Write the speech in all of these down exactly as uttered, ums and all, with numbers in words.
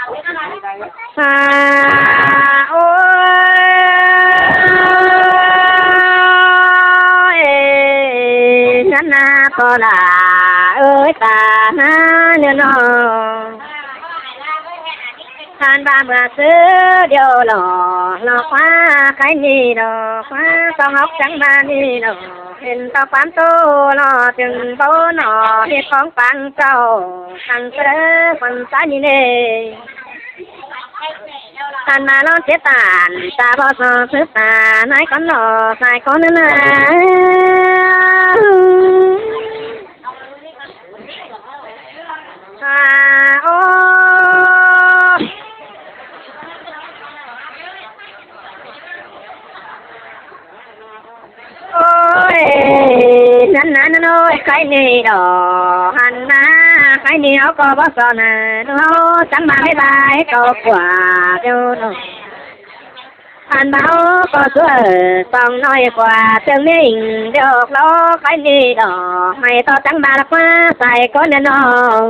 À, ôi, năn na po la, ơi ta na nơ no. Hăn ba mưa sư điêu lo, lo khóa khái ni lo, khóa tông hốc chắng ba ni lo. Hên tao quán tô lo, chừng bố nó, hiệp phóng phang trâu, thằng sơ đớ, con xã ni nê. Tàn mà lon chết tàn, ta bó so sứ ta, nái con lò, sai con nữa nè. À, ô. Ôi, năn năn năn ôi, cái ni đó, hăn na, cái ni áo có bó so nè, nó trắng mà cái bài có quà đâu nó. Hăn báo có sửa, tòng nói quà, tương minh được lo, cái ni đó, mày to trắng mà là quá, sai có nên nó.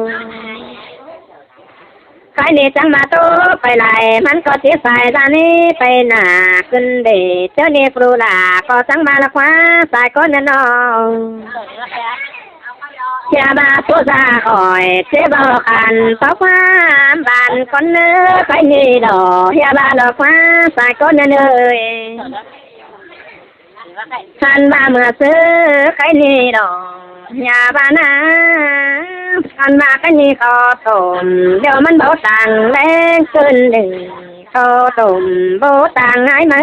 Khái ni chắng ma tô pay lai, ꞌmắn ꞌcọ ꞌchí sai da ni pay na, ꞌcứn đê ꞌchớ ni pru la ꞌcọ chắng ma ꞌlặc ꞌquá sai ꞌcốn nơ no. ꞌChí ba ꞌpú da khỏi, ꞌchí báu khăn tốc ꞌquá bản ꞌcốn nơ, khái ni đó, ꞌchí ba ꞌlặc ꞌquá sai ꞌcốn nơ nơ. Hăn ba mưa sư khái ni đó, nhà ba na. Hăn ba khái ni ꞌcọ tôm, điêu ꞌmắn báu tang ꞌlẹng ꞌcứn đê. ꞌCọ tôm báu tang ải ꞌmá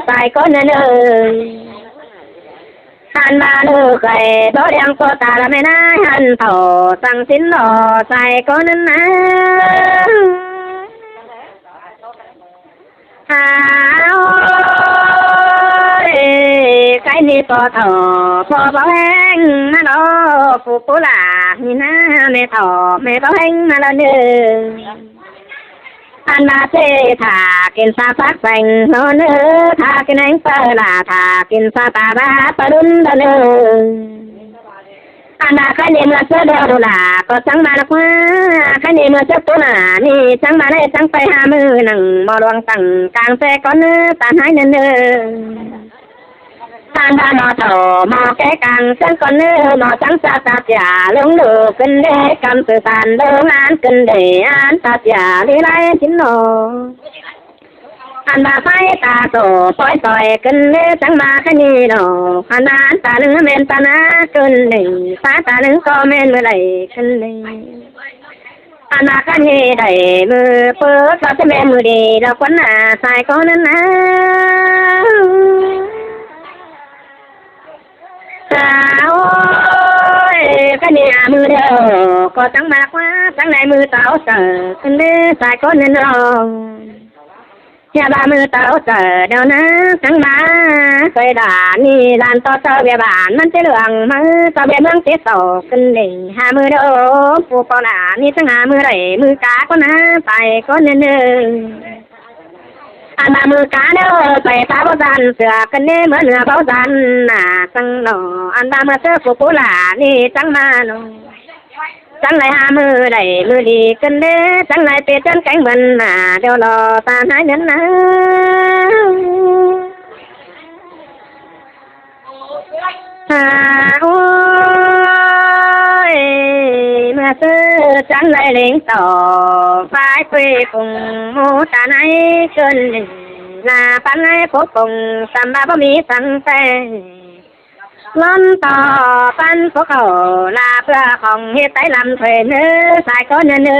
sai ꞌcốn nơ nơ. Hăn ba ꞌlư khải báu điang ꞌcọ ta la ꞌmẹ na, hăn thỏ tăng sín đó sai ꞌcốn nơ na. À, ôi, khái ni ꞌpọ thỏ ꞌpọ báu ꞌhéng ꞌmá lo, phủ ꞌpú la ni na, ꞌmẹ thỏ ꞌmẹ báu ꞌhéng ꞌmá lo nơ. Ăn ba ꞌchí thả kin sa phác seng lo nơ, thả kin ꞌhéng ꞌpá la, thả kin sa ta ba ꞌpá đun lo nơ. Ăn ba khái ni ꞌmưa ꞌsớ điêu đu la ꞌcọ chắng ba ꞌlặc ꞌquá, khái ni ꞌmưa ꞌsớ ꞌpú la ni chắng ba ꞌnị chắng pay ha ꞌmự nẳng ꞌmo luông tẳng cang ꞌtẹ ꞌcốn nơ, ta ꞌnái nơ nơ. Ăn ba ꞌmo thỏ ꞌmo ké cang chắng ꞌcốn nơ, ꞌmo chắng sa ta ꞌchạ ꞌluống đu ꞌcứn đê, ꞌcắm sư san ꞌluống ăn ꞌcứn đê ăn ta ꞌchạ ꞌli lai sín lo. Ăn ba phái ta sổ pói soi ꞌcứn đê chắng ba khái ni đó. Ăn ba ăn ta ꞌnưng ꞌmen ta na ꞌcứn đê, ta ta ꞌnưng ꞌcọ ꞌmen ꞌmự đảy ꞌcứn đê. Ăn ba khái ni đảy ꞌmự ꞌpớ ꞌcọ ꞌchí ꞌmen ꞌmự đi đó ꞌquá na sai ꞌcốn nơ na. À, ôi, khái ni à ꞌmự điêu ꞌcọ chắng ba ꞌlặc ꞌquá, chắng đảy ꞌmự táo sơ ꞌcứn đê sai ꞌcốn nơ no. Nhà ba ꞌmự táo sơ điêu na, chắng ba khơi đa ni lan to sơ bia bản ꞌmắn ꞌchí ꞌluống ꞌmá, sơ bia ꞌmướng ꞌchí sổ ꞌcứn đê, ha ꞌmự điêu phủ ꞌpọ la ni chắng ha ꞌmự đảy ꞌmự cá ꞌcốn na sai ꞌcốn nơ nơ. Ăn ba ꞌmự cá nơ pay ta báu dăn sửa ꞌcứn đê ꞌmưa nưa báu dăn na chắng lo. Ăn ba ꞌmưa ꞌsớ phủ ꞌpú la ni chắng ꞌmá lo. Chắng lai ha ꞌmự đảy ꞌmự đi ꞌcứn đê, chắng lai pê chăn kéng bươn na điêu lo ta ꞌnái nơ na. À, ôi, ꞌmưa ꞌsớ chắng lai ꞌlẹng tỏ phái quê phung ꞌmú ta ꞌnái ꞌcứn đê, la păn ꞌnái phúc phung sam ba báu ꞌmí săng ꞌtẹ. Lón tỏ păn phúc khảu la ꞌpưa khong ꞌhịt tái lăm thuê nơ sai ꞌcốn nơ nơ.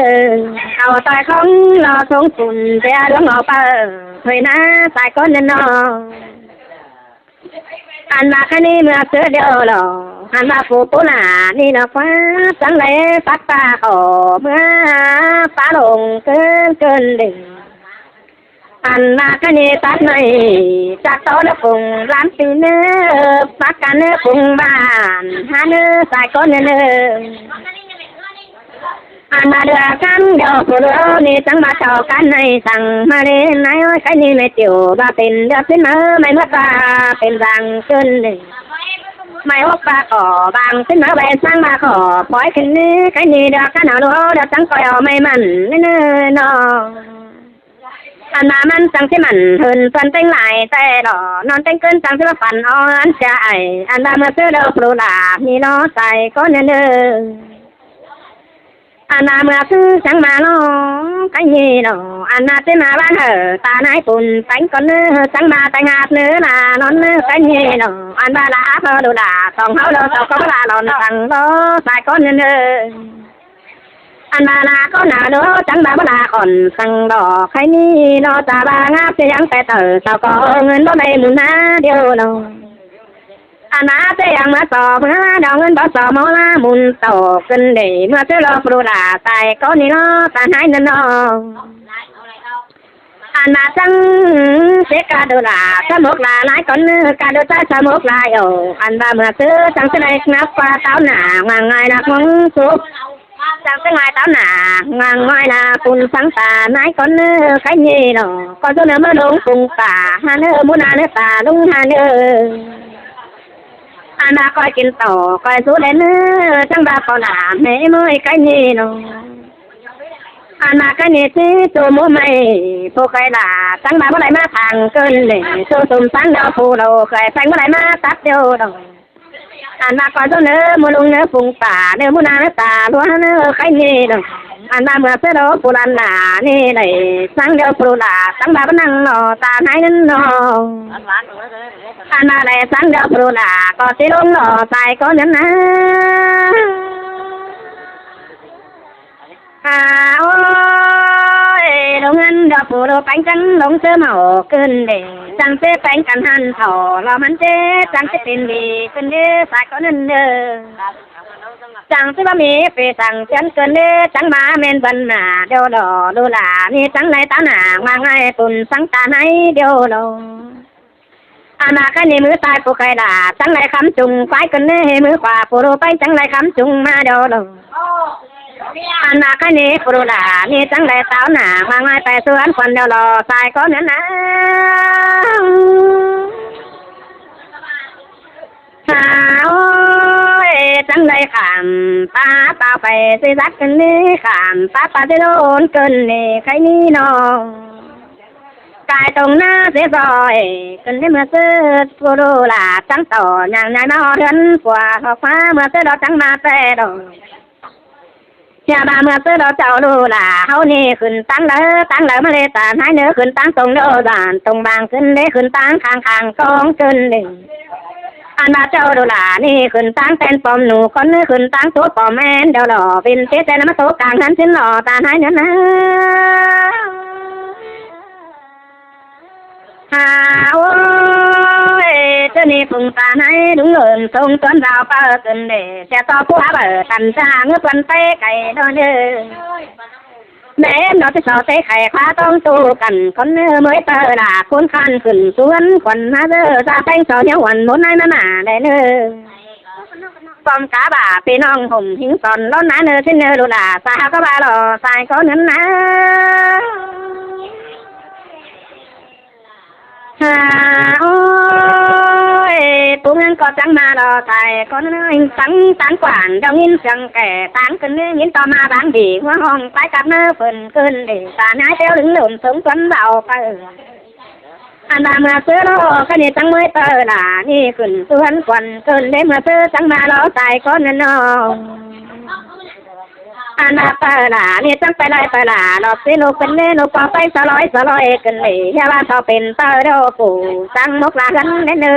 Au ꞌtoi khong lo sống phun ꞌtẹ ꞌluống au ꞌpưa thuê na sai ꞌcốn nơ no. Ăn ba khái ni ꞌmưa ꞌsớ điêu lo, ăn ba phủ ꞌpú la ni lo ꞌquá, chắng lai pắt ta khỏ ꞌmưa pá lông ꞌcứn ꞌcứn đê. Ăn ba khái ni pắt ꞌnị chắc tó nơ phung ꞌlắm ti nơ, pắt cá nơ phung bản ha nơ sai ꞌcốn nơ nơ. Ăn ba ꞌlứa cắn điêu phủ ꞌlứa ni chắng ba chảu cắn ꞌnị săng ꞌmá ꞌlế ꞌnái ôi khái ni ꞌmẹ tiểu ba pên điêu sín ꞌmá ꞌmạy ꞌmứa ba pên dăng ꞌcứn đê. ꞌMạy hốc ba khỏ bang sín ꞌmá ꞌvạy săng ba khỏ pói ꞌcứn đê khái ni điêu cắn au ꞌlứa điêu chắng ꞌcoi au ꞌmạy mẳn nơ nơ no. Ăn ꞌva ꞌmắn chắng ꞌchí mẳn hưn tuan ꞌtếng lai ꞌtẹ lo, ꞌnón ꞌtếng ꞌcứn chắng ꞌchí ꞌphắn ók ăn ꞌchí ai. Ăn ꞌva ꞌmưa ꞌsứ lo pú đa ꞌnị lo sai ꞌcốn ꞌnớ. Ăn ꞌva ꞌmưa ꞌsứ chắng ꞌva lo cái ꞌnị lo, ăn ꞌva ꞌchí ꞌmá ꞌváng hảư ta nái pun péng ꞌcốn ꞌnớ, chắng ꞌva ꞌtếng ꞌhạp ꞌnớ ꞌla ꞌnón ꞌnớ cái ꞌnị lo. Ăn ꞌva ꞌla ꞌhạp lo đu đa tỏng ꞌháu lo tỏng ꞌcọ ꞌva ꞌla lon săng lo sai ꞌcốn ꞌnớ. Ăn ꞌva ꞌla ꞌcốn ꞌnớ lo chắng ꞌva ꞌva ꞌla khỏn săng lo cái ꞌnị lo ta ꞌva ngáp ꞌchí ꞌdáng pé tảu tỏng ꞌcọ ꞌngớn báu đảy ꞌmún ꞌná điêu lo. Ăn ꞌva ꞌchí ꞌdáng ꞌmưa so ꞌmưa đau ꞌngớn báu so ꞌmưa ꞌla ꞌmún tảu ꞌcứn đảy ꞌmưa ꞌsứ lo pú đa sai ꞌcốn ꞌnị lo ta nái ꞌnớ lo. Ăn ꞌva chắng ꞌchí cá đu đa sa mốc ꞌla nái ꞌcốn ꞌnớ, cá đu sai sa mốc ꞌla yo. Ăn ꞌva ꞌmưa ꞌsứ chắng ꞌchí đảy ngáp ꞌquá táo nả ngoang ꞌngai ꞌnặc ꞌmóng súp. Chắng ꞌchí ꞌngai táo nả ngoang ꞌngai ꞌla pun săng ta nái ꞌcốn ꞌnớ cái ꞌnị lo. ꞌCọ dú ꞌnớ ꞌmưa lông pung ta ha ꞌnớ ꞌmún ꞌná ꞌnớ ta ꞌlống ha ꞌnớ. Ăn ꞌva ꞌcoi kin tảu ꞌcoi dú đen ꞌnớ, chắng ꞌva pau nả ꞌmế ꞌmới cái ꞌnị lo. Ăn ꞌva cái ꞌnị ꞌchí ꞌchu ꞌmú ꞌmạy pú khay đa, chắng ꞌva báu đảy ꞌmá thang ꞌcứn đảy, ꞌchu sum sắng đao pú đao khay pheng báu đảy ꞌmá tắt điêu đo. Ăn ꞌva ꞌcoi dú ꞌnớ ꞌmưa lông ꞌnớ pung ta ꞌnớ ꞌmún ꞌná ꞌnớ ta ꞌlúa ꞌnớ cái ꞌnị đo. Ăn ꞌva ꞌmưa ꞌsứ lo pú lăn đa ꞌnị đảy sắng điêu pú đa chắng ꞌva báu năng lo ta nái ꞌnớ lo. Ăn ꞌva đảy sắng điêu pú đa ꞌcọ ꞌchí ꞌlống lo sai ꞌcốn ꞌnớ ꞌnớ. À, ôi, ꞌlống ăn đao pú đao péng chắng ꞌlống ꞌsứ máu ꞌcứn đảy, chắng ꞌchí péng căn hẳn thỏ lo ꞌmắn ꞌchí chắng ꞌchí pên đi ꞌcứn đảy sai ꞌcốn ꞌnớ ꞌnớ. Chắng ꞌchí báu ꞌmí phi săng chén ꞌcứn đảy, chắng ꞌva ꞌmen bần nả điêu lo đu đa ꞌnị chắng đảy táo nả ngoang ꞌngai pun săng ta nái điêu lo. Ăn ꞌva cái ꞌnị ꞌmứ sai pú khay đa chắng đảy khắm chung ꞌquái ꞌcứn đảy, ꞌmứ khua pú đao péng chắng đảy khắm chung ꞌmá điêu lo. Ăn ꞌva cái ꞌnị pú đa ꞌnị chắng đảy táo nả ngoang ꞌngai pay su ăn khuôn điêu lo sai ꞌcốn ꞌnớ ꞌnớ. À, ôi, chắng đảy khảm pá pao pay ꞌsứ dắt ꞌcứn đảy, khảm pá pao ꞌsứ đôn ꞌcứn đảy cái ꞌnị lo. Cái tông ꞌná ꞌsứ ꞌsội ꞌcứn đảy ꞌmưa ꞌsứ pú đu đa chắng tỏ nhang nhai ꞌmá ꞌhướn pua hốc ꞌmá ꞌmưa ꞌsứ lo chắng ꞌmá ꞌtẹ lo. Hia ꞌva ꞌmưa ꞌsứ lo chảu đu đa ꞌháu ꞌnị khửn ꞌtáng đaư ꞌtáng đaư ꞌmá ꞌlế ta nái ꞌnớ, khửn ꞌtáng tông đô dản tông bang ꞌcứn đảy, khửn ꞌtáng khang khang ꞌcóng ꞌcứn đảy. Ăn ꞌva chảu đu đa ꞌnị khửn ꞌtáng ꞌtén pom ꞌnụ ꞌcốn ꞌnớ, khửn ꞌtáng sú pom ꞌmén điêu lo, pên ꞌchí ꞌtén ꞌmá sú cang ꞌhướn ꞌsín lo ta nái ꞌnớ ꞌnớ. À, ôi, ꞌchớ ꞌnị phung ta nái đúng lộn sông tuấn rao pơ ꞌcứn đảy, sia ꞌto pú hả bở tăn sa ngứa tuấn pé cay đo ꞌnớ. Mẹ em nó ꞌchí so té khay khóa tóng tu căn ꞌcốn ꞌnớ ꞌmới pơ đa ꞌcốn khăn khửn tuấn khuôn ꞌmá ꞌdớ da ꞌpéng so nhéo uôn ꞌmôn nái ꞌmá mả đảy ꞌnớ. Pom cá bả ꞌpi ꞌnọng hổm hính son lón ná ꞌnớ ꞌsín ꞌnớ đu đa sa háo cá ba lo sai ꞌcốn ꞌnớ ꞌnớ. À, ôi, pú ꞌngớn ꞌcọ chắng ꞌmá lo sai ꞌcốn ꞌnớ, tắng tán quản dong ꞌnghín siêng kẻ tán ꞌcứn ꞌnớ, ꞌnghín ꞌto ꞌmá báng bỉ ꞌngúa ꞌhọng pái cắp ꞌnớ phưn ꞌcứn đảy, ta nái ꞌtẹo đứng lộn sống tuấn rao pơ. Ăn ꞌva ꞌmưa ꞌsứ lo cái ꞌnị chắng ꞌmới pơ đa ꞌnị khửn tuấn khuôn ꞌcứn đảy, ꞌmưa ꞌsứ chắng ꞌmá lo sai ꞌcốn ꞌnớ ꞌnớ. Ăn ꞌva pơ đa ꞌnị chắng pay lai pơ đa lo ꞌsứ ꞌnụ ꞌcứn đảy, ꞌnụ pom pay so loi so loi ꞌcứn đảy, hia ꞌva so pên pơ đô phủ chắng mốc la ꞌhướn đảy ꞌnớ.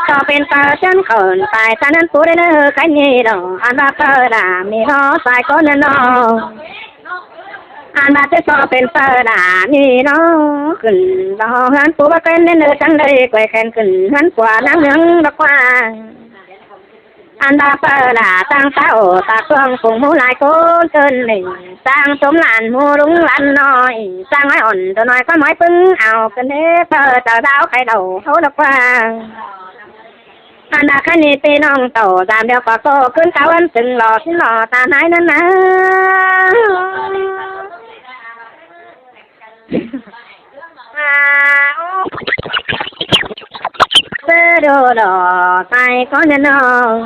So pên pơ chắng khỏn tai ta ꞌnặn pú đảy ꞌnớ cái ꞌnị lo. Ăn ꞌva pơ đa ꞌnị lo sai ꞌcốn ꞌnớ ꞌnớ. Ăn ꞌva ꞌchớ so pên pơ đa ꞌnị lo khửn lo ꞌhướn pú báu kén đảy ꞌnớ, chắng đảy quay khen khửn ꞌhướn pua ꞌnáng ꞌnướng độc qua. Ăn ꞌva pơ đa chắng ta ổ ta ꞌcương phung ꞌmú lai ꞌcốn ꞌcứn đảy, chắng tốm lan ꞌmú lúng lan ꞌnọi, chắng ꞌmái ỏn tô ꞌnọi ꞌcọ ꞌmái ꞌpứng ao ꞌcứn đảy, pơ chảu dáo khay đầu hố độc qua. Ăn ꞌva cái ꞌnị ꞌpi ꞌnọng tảu dam điêu ꞌcọ tô ꞌcứn cáo ăn chưng lo ꞌsín lo ta nái ꞌnớ ꞌnớ. À, ô. ꞌSứ đu lo sai ꞌcốn ꞌnớ ꞌnớ.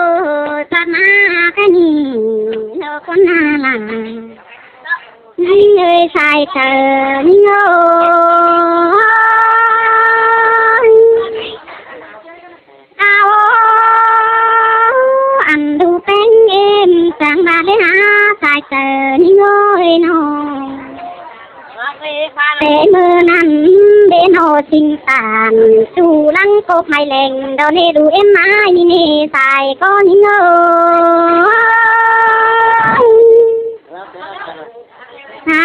ơi, tat ꞌmá ꞌkhạy ꞌnị, ꞌlẹo ꞌcốn ꞌná ꞌlạ. ꞌNhính ơi, sai chaư ꞌnhính ơi. Ao, ăn ꞌlụk ꞌpéng ꞌếm chắng ꞌva ꞌlế hák sai chaư ꞌnhính ơi ꞌnọ. Té ꞌmự ꞌnặn báu ꞌnọ ꞌsịn tản, su lăng cốc mai leng, đo ꞌnê đu ꞌếm ꞌmá ꞌnị ꞌnê, sai ꞌcọ ꞌnhính ơi. Hả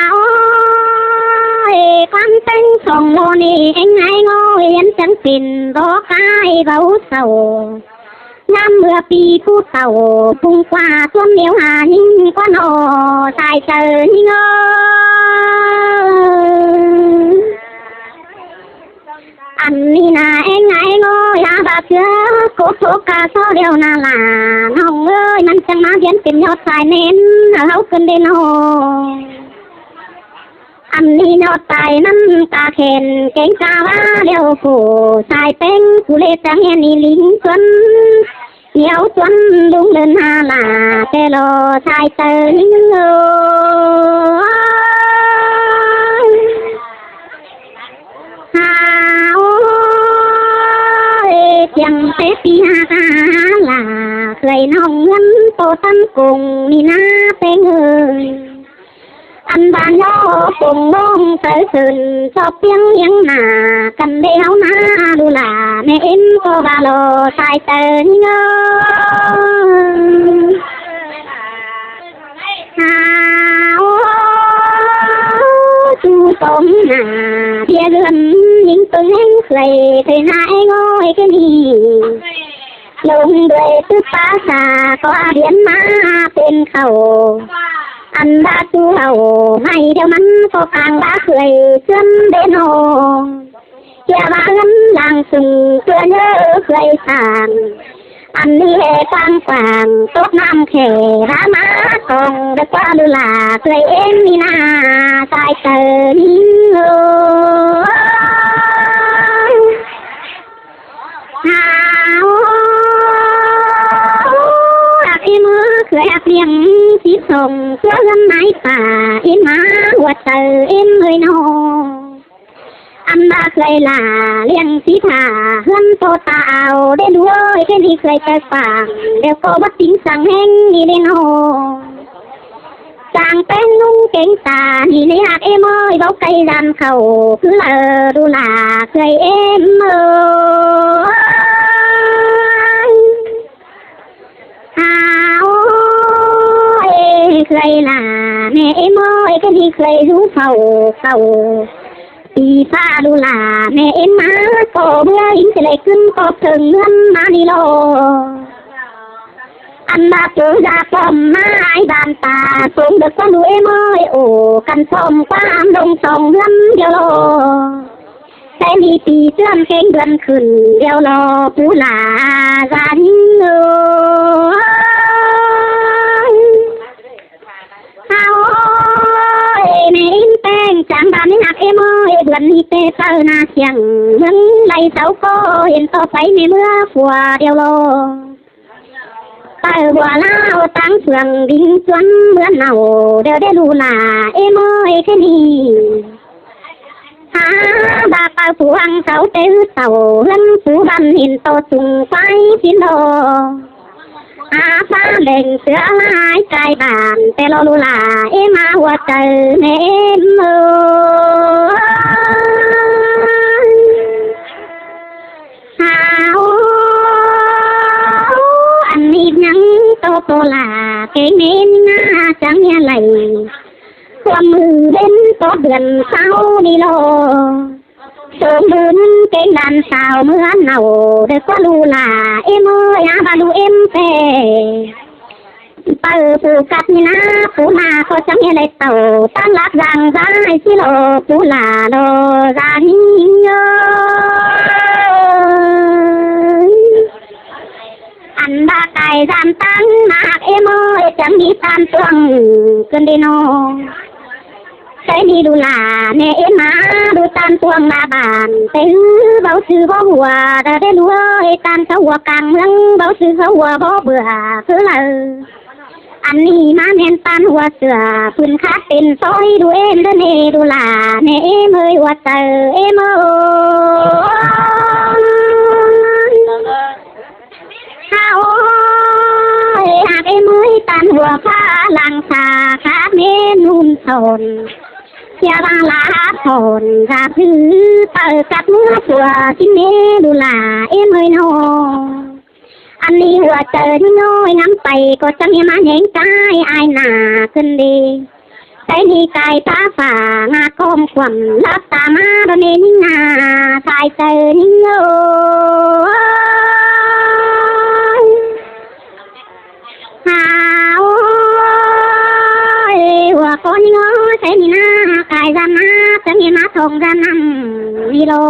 ơi, ꞌquám ꞌtếng song ꞌlô ꞌnị, ꞌéng ải ꞌnọ, ꞌhiến chắng pên bók ải báu sau. ꞌNhám ꞌmưa pi pú tảu, phung ꞌquá ꞌsuôn ꞌnéo hả ꞌnhính ꞌquá ꞌnọ, sai chaư ꞌnhính ơi. Ăn ꞌnị ꞌná ꞌéng ải ꞌnọ, hả ꞌva ꞌchưa cốc thốc ca so ꞌlẹo ꞌná ꞌlạ, ꞌnọng ơi, ꞌmắn chắng ꞌmá ꞌviến pên ꞌnhọt sai ꞌmen, hả ꞌháu ꞌcứn đé ꞌnọ. Ăn ꞌnị ꞌnọt tai ꞌnặn ca khen kéng ca ꞌva ꞌlẹo khổ, sai ꞌpéng phủ ꞌlế chắng ꞌhẹn ꞌnị ꞌlính ꞌsuôn, ꞌnéo ꞌsuôn ꞌlung ꞌlớn hả ꞌlạ, ꞌtẹ lo sai chaư ꞌnhính ơi. Hả ơi, ꞌtiếng té pi hả ca hả ꞌlạ, ꞌkhới ꞌnọng ꞌngớn tô tăn cúng ꞌnị ꞌná ꞌpéng ơi. Ăn ꞌva ꞌnhó pông ꞌmông tới sưn, sóp ꞌpiếng ꞌhiếng nả, căn đé ꞌháu ꞌná ꞌlụk ꞌlạ, ꞌmẹ ꞌếm ꞌcọ ꞌva lo sai chaư ꞌnhính ơi. Hả ơi, ꞌchu tôm nả, ꞌviạk ꞌlươn ꞌnhính ꞌpứng ꞌhéng ꞌkhới, ꞌkhới hả ꞌéng ơi ꞌkhới ꞌnị. Lông đuôi tứt pá sa ꞌcọ ꞌviến ꞌmá pên khảu. Ăn ꞌva ꞌchu hảu ꞌmạy ꞌlẹo ꞌmắn ꞌcọ cang ꞌva ꞌkhới ꞌsướng đé ꞌnọ. ꞌChưa ꞌva ꞌngớn lăng sung ꞌchưa ꞌnhớ ꞌkhới săng. Ăn ꞌnị ꞌhế quang quang tốc ꞌnặm khé ꞌva ꞌmá cong đé ꞌquá ꞌlụk ꞌlạ ꞌkhới ꞌếm ꞌnị ꞌná sai chaư ꞌnhính ơi. Hả ơi, ꞌhặc ꞌếm ơi, ꞌkhới ꞌhặc ꞌliệng síp song ꞌsứa ꞌhướn ꞌmái pả, ꞌếm ꞌmá ꞌhuột chaư ꞌếm ơi ꞌnọ. Ăn ꞌva ꞌkhới lả ꞌliệng síp hả ꞌhướn ꞌto ta ao đé ꞌlụk ơi, ꞌkhới ꞌnị ꞌkhới chaư pang, ꞌlẹo ꞌcọ báu ꞌtếng săng ꞌhéng ꞌnị đé ꞌnọ. Chang ꞌpéng ꞌlung kéng ta ꞌnị ꞌnị ꞌhặc ꞌếm ơi, báu cay dan khảu, cứ lơ đu lả ꞌkhới ꞌếm ơi. Hả ơi, ꞌkhới lả ꞌmẹ ꞌếm ơi, ꞌkhới ꞌnị ꞌkhới dú phảu khảu. Pi ꞌphạ đu lả ꞌmẹ ꞌếm ꞌmá, ꞌcọ ꞌmưa ín ꞌchí đảy ꞌcứn ꞌcọp thơng ꞌngớn ꞌmá ꞌnị lo. Ăn ꞌva ꞌpứng da pom ꞌmá ải ban ta, ꞌpứng đớc ꞌquá ꞌlụk ꞌếm ơi, ổ căn pom ꞌquám lông song ꞌhướn điêu lo. Té ꞌnị pi ꞌtươn kéng bươn khửn điêu lo, pú lả da ꞌnhính ơi. Hả ơi, ꞌmẹ ín ꞌpéng chắng ba ꞌmí ꞌhặc ꞌếm ơi, bươn ꞌnị té taư na siêng, ꞌmướng đảy sáu ꞌcọ hên ꞌto pay ꞌmẹ ꞌmưa phua điêu lo. Taư bua ꞌlạ ꞌtáng phượng đính ꞌsuôn ꞌmứa nảu, điêu đé ꞌlụk lả ꞌếm ơi ꞌkhới ꞌnị. Hák ꞌva ꞌpưa phủ hăng sau té ứt sau ꞌhướn phủ băn hên ꞌto sung ꞌphái sín lo. Hák ꞌphá leng ꞌsứa lai cai bản té lo ꞌlu lả ꞌếm ꞌmá ꞌhua chaư ꞌmé ꞌếm ꞌmự. Hák ꞌo, ăn ꞌnị ꞌnhắng ꞌto ꞌpo lả keng ꞌmến ꞌná chắng ꞌnhá lay. ꞌQuám ꞌmự ꞌvến ꞌtố bươn sáu ꞌnị lo. Sớm bươn keng đan sau ꞌmứa nảu đảy ꞌcọ ꞌlu lả ꞌếm ꞌmự, hák ꞌva ꞌlu ꞌếm ꞌpẹ. ꞌPưa phủ cắp ꞌnị ꞌná, phủ nả ꞌcọ chắng ꞌnhá lay tảu, ꞌtáng lák dáng dai ꞌsứ lo, phủ lả lo dáng ꞌnhính ꞌnhính ꞌnớ. Ăn ꞌva cai ꞌdan ꞌtáng ꞌmá ꞌhặc ꞌếm ꞌmự, chắng ꞌmí ꞌtan tuang ꞌcứn đi ꞌnớ. Té ꞌnị ꞌlu lả ꞌmé ꞌếm ꞌmá ꞌlu ꞌtan tuang ꞌmá bản, té ꞌhứ báu sư báu ꞌhua, ta té ꞌlu ơi, ꞌtan sau ꞌhua cang ꞌmướng, báu sư sau ꞌhua báu bưa ꞌcứ lau. Ăn ꞌnị ꞌmá ꞌmen ꞌtan ꞌhua sửa, phưn khát pên sói ꞌlu ꞌếm đé ꞌnị ꞌlu lả ꞌmé ꞌếm ꞌmự, ꞌhua chaư ꞌếm ꞌmự. Hák ꞌo, ꞌhặc ꞌếm ꞌmự, ꞌtan ꞌhua ꞌphạ lăng xa khát ꞌmến ꞌnun sôn. ꞌSịa ꞌva lả sôn dạp ꞌhứ ꞌpưa cắp ꞌmứa ꞌpưa sín ꞌmé ꞌlu lả ꞌếm ꞌmự ꞌnớ. Ăn ꞌnị ꞌhua chaư ꞌnhính ꞌnớ, ngắm pay ꞌcọ chắng ꞌnhá ꞌmá ꞌnhéng cai ai nả ꞌcứn đi. Té ꞌnị cai ꞌphạ phả ngả ꞌcóm ꞌquám lắp ta ꞌmá đo ꞌnị ꞌnhính ꞌná, sai chaư ꞌnhính ꞌnớ. Hák ꞌo, ꞌhua ꞌcốn ꞌnhính ꞌnớ, té ꞌnị ꞌná cai ꞌdan ꞌná, chắng ꞌnhá ꞌmá thong ꞌdan ꞌnặn ꞌnị lo.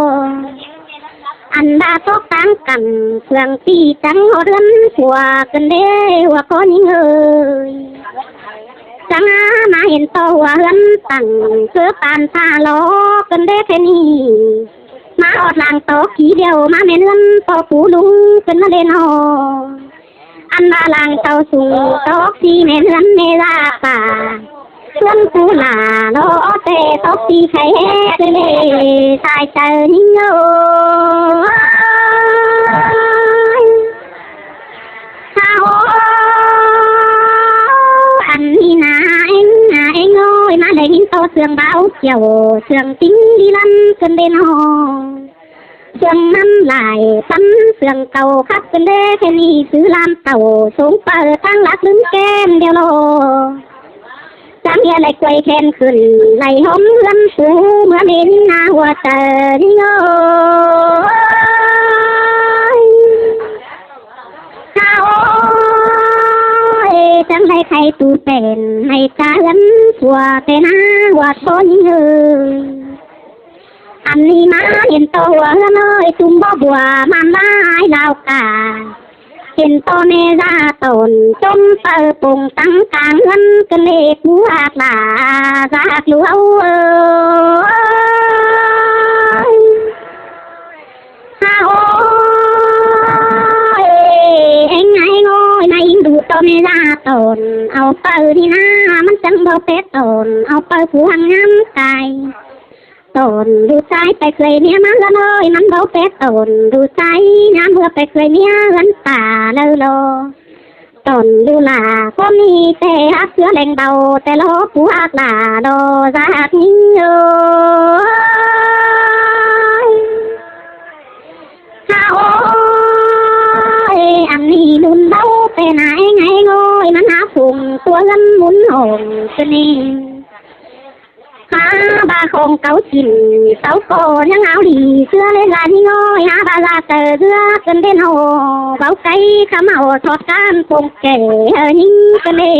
Ăn ꞌva tốc ꞌtáng cẳng phượng ꞌti chắng ꞌhọt ꞌhướn ꞌpưa ꞌcứn đé ꞌhua ꞌcốn ꞌnhính ơi. Chắng ꞌmá hên ꞌto ꞌhua ꞌhướn tẳng ꞌcứ pan ꞌphạ lo ꞌcứn đé ꞌkhạy ꞌnị. ꞌMá ꞌhọt lăng tó kí điêu ꞌmá ꞌmen ꞌhướn ꞌto pú lung ꞌcứn ꞌmá ꞌlến ꞌnớ. Ăn ꞌva lăng tó sung tó sí ꞌmen ꞌhướn ꞌmé ꞌdạk pả. ꞌSướng pú lả lo ꞌtẹ tó sí khay hé ꞌcứn đé sai chaư ꞌnhính ꞌnớ. Hák ꞌo, ăn ꞌnị ꞌná ꞌéng, ꞌná ꞌéng ơi, ꞌmá đảy ꞌhính ꞌto sương báu chiêu, sương ꞌtếng đi lăn ꞌcứn đé ꞌnớ. Sương ꞌnặn lai ꞌpắn sương cau khắp ꞌcứn đé ꞌkhạy ꞌnị, ꞌsứ ꞌlam tảu sống pơ ꞌtáng lák ꞌlứn kem điêu lo. Chắng ꞌnhá đảy quay khen khửn, đảy ꞌhôm ꞌhướn pú ꞌmứa ꞌmen ꞌná ꞌhua chaư ꞌnhính ơi. Hák ꞌo, chắng đảy khay tu pên ꞌmạy ta ꞌhướn ꞌpưa ꞌtẹ ꞌná ꞌhua ꞌcốn ꞌnhính ơi. Ăn ꞌnị ꞌmá hên ꞌto ꞌhua ꞌhướn ơi, ꞌtúm báu bua ꞌman ꞌvái đao cả. Hên ꞌto ꞌmé da tỏn ꞌchốm pơ pông tẳng cang ꞌhướn ꞌcứn đé pú ꞌhặc lả, da ꞌhặc ꞌlu ꞌháu ơi. Hák ꞌo, ꞌéng ꞌnhá ꞌéng ơi, ꞌmá ꞌhính đu ꞌto ꞌmé da tỏn au pơ ꞌnị ꞌná, ꞌmắn chắng báu pét tỏn au pơ pú hăng ꞌnhám cai. Tỏn đu sai pay khơi ꞌmía ꞌmá ꞌhướn ơi, ꞌmắn báu pét tỏn đu sai ꞌnhám ꞌhứa pay khơi ꞌmía ꞌhướn pả lau lo. Tỏn đu lả ꞌcốn ꞌnị ꞌtẹ ꞌhặc ꞌsứa leng báu ꞌtẹ lo pú ꞌhặc lả lo da ꞌhặc ꞌnhính ơi. Hák ꞌo, ăn ꞌnị ꞌmún báu ꞌtẹ ꞌná ꞌéng ꞌnhá ꞌéng ơi, ꞌmắn hák phung tua ꞌhướn ꞌmún hỏng ꞌcứn ꞌnị. Hák ꞌva khong cáu chỉn, sau ꞌcọ ꞌnhắng au đi ꞌsứa ꞌlế da ꞌnhính ơi, hák ꞌva da chaư ꞌsứa ꞌcứn đé ꞌnớ, báu cáy khắm au thót ꞌcán pông kẻ hơ ꞌnhính ꞌcứn đé.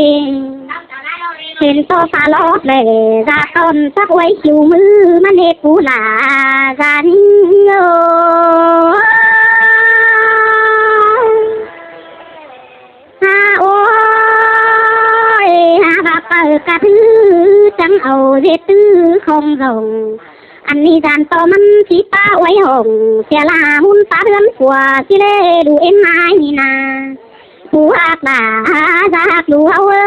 Hên ꞌto pha lót lẻ, da tỏn sắc uối khiu ꞌmứ ꞌmắn ꞌhế pú lả da ꞌnhính ơi. Hák ꞌo, hák ꞌva pơ cắp ꞌhứ chắng au ꞌdệt ꞌtứ khong dỏng. Ăn ꞌnị dan ꞌto ꞌmắn ꞌchí pá uối hỏng, sia la ꞌmún pá ꞌhướn pua ꞌchí ꞌlế đu ꞌếm ꞌmá ꞌnị ꞌná. Pú ꞌhặc lả da ꞌhặc ꞌlu ꞌháu ơi.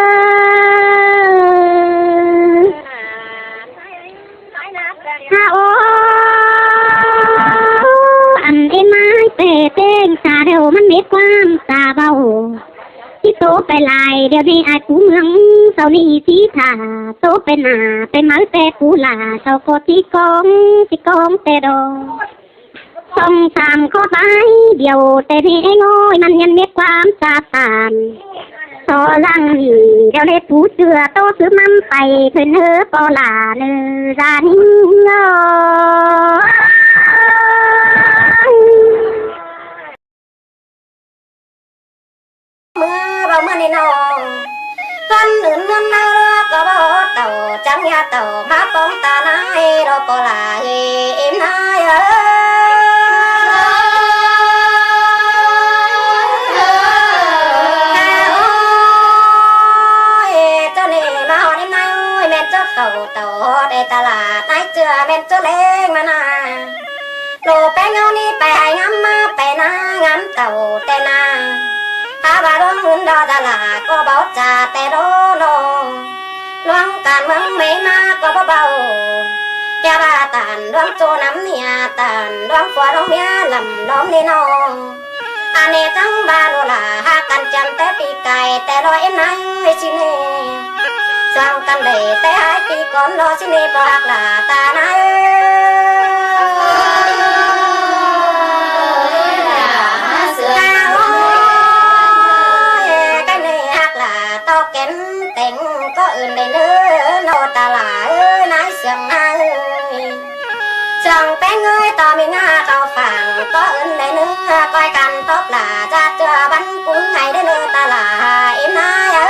Hák ꞌo, Pay lai điêu ꞌnị ai pú ꞌmướng, sau ꞌnị ꞌchí thả ꞌtố pay nả pay máư ꞌtẹ pú lả, sau ꞌcọ ꞌchí cóng, ꞌchí cóng ꞌtẹ đo. Song sam ꞌcọ tai điêu ꞌtẹ ꞌnị ꞌnị ꞌngới ꞌmắn ꞌnhắng ꞌmí ꞌquám ꞌchạ tản. So ꞌláng ꞌnị điêu ꞌnị pú ꞌchưa ꞌtố sứ ꞌmắn pay ꞌkhới ꞌnớ ꞌpo lả ꞌnư da ꞌnị ꞌnớ. ꞌMưa báu ꞌmưa ꞌnị ꞌnọ, ꞌhướn ứn ꞌhướn ꞌnáo ꞌlứa ꞌcọ báu tảu, chắng ꞌnhá tảu ꞌmá póng ta nái, ꞌlọ ꞌpo lả ơi, ꞌếm nái ơi. Ôi, ꞌchớ ꞌnị ꞌmá ꞌhọt ꞌếm nái ơi, ꞌmen ꞌchớ khảu tảu ꞌhọt ꞌtẹ ta lả nái ꞌchưa, ꞌmen ꞌchớ ꞌlẹng ꞌmá ꞌna. ꞌLụk ꞌpéng ꞌháu ꞌnị pay hảư ngắm ꞌmá pay ná ngắm tảu ꞌtẹ ꞌna. Hák ꞌva ꞌluống ứn ꞌlọ ta lả ꞌcọ báu ꞌchạ ꞌtẹ ꞌló ꞌnọ. ꞌLuống cản ꞌmướng ꞌmí ꞌmá ꞌcọ báu báu. ꞌKhạy ꞌva tản ꞌluống ꞌchua nắm nia, tản ꞌluống phua ꞌluống ꞌmía lẳm ꞌlóm ꞌnị ꞌnọ. Ăn ꞌnị chắng ꞌva ꞌlụk lả hák căn chăm té ꞌpi cai ꞌtẹ ꞌló ꞌếm nái ꞌsịn ꞌnị. Song căn đảy té hák ꞌpi cón ꞌló ꞌsịn ꞌnị ꞌpo hák lả ta nái. Ôi, ꞌcọ ꞌnị hák lả ꞌto kén têng ꞌcọ ứn đảy ꞌnớ ꞌnọ ta lả ơi, nái Sương ơi. Sương ꞌpéng ơi, ꞌto ꞌmí ꞌngá khảu phang ꞌcọ ứn đảy ꞌnớ, ꞌcoi căn tốc lả ꞌchạ ꞌchưa bắn cúng ngày đảy ꞌnớ ta lả ꞌếm nái ơi.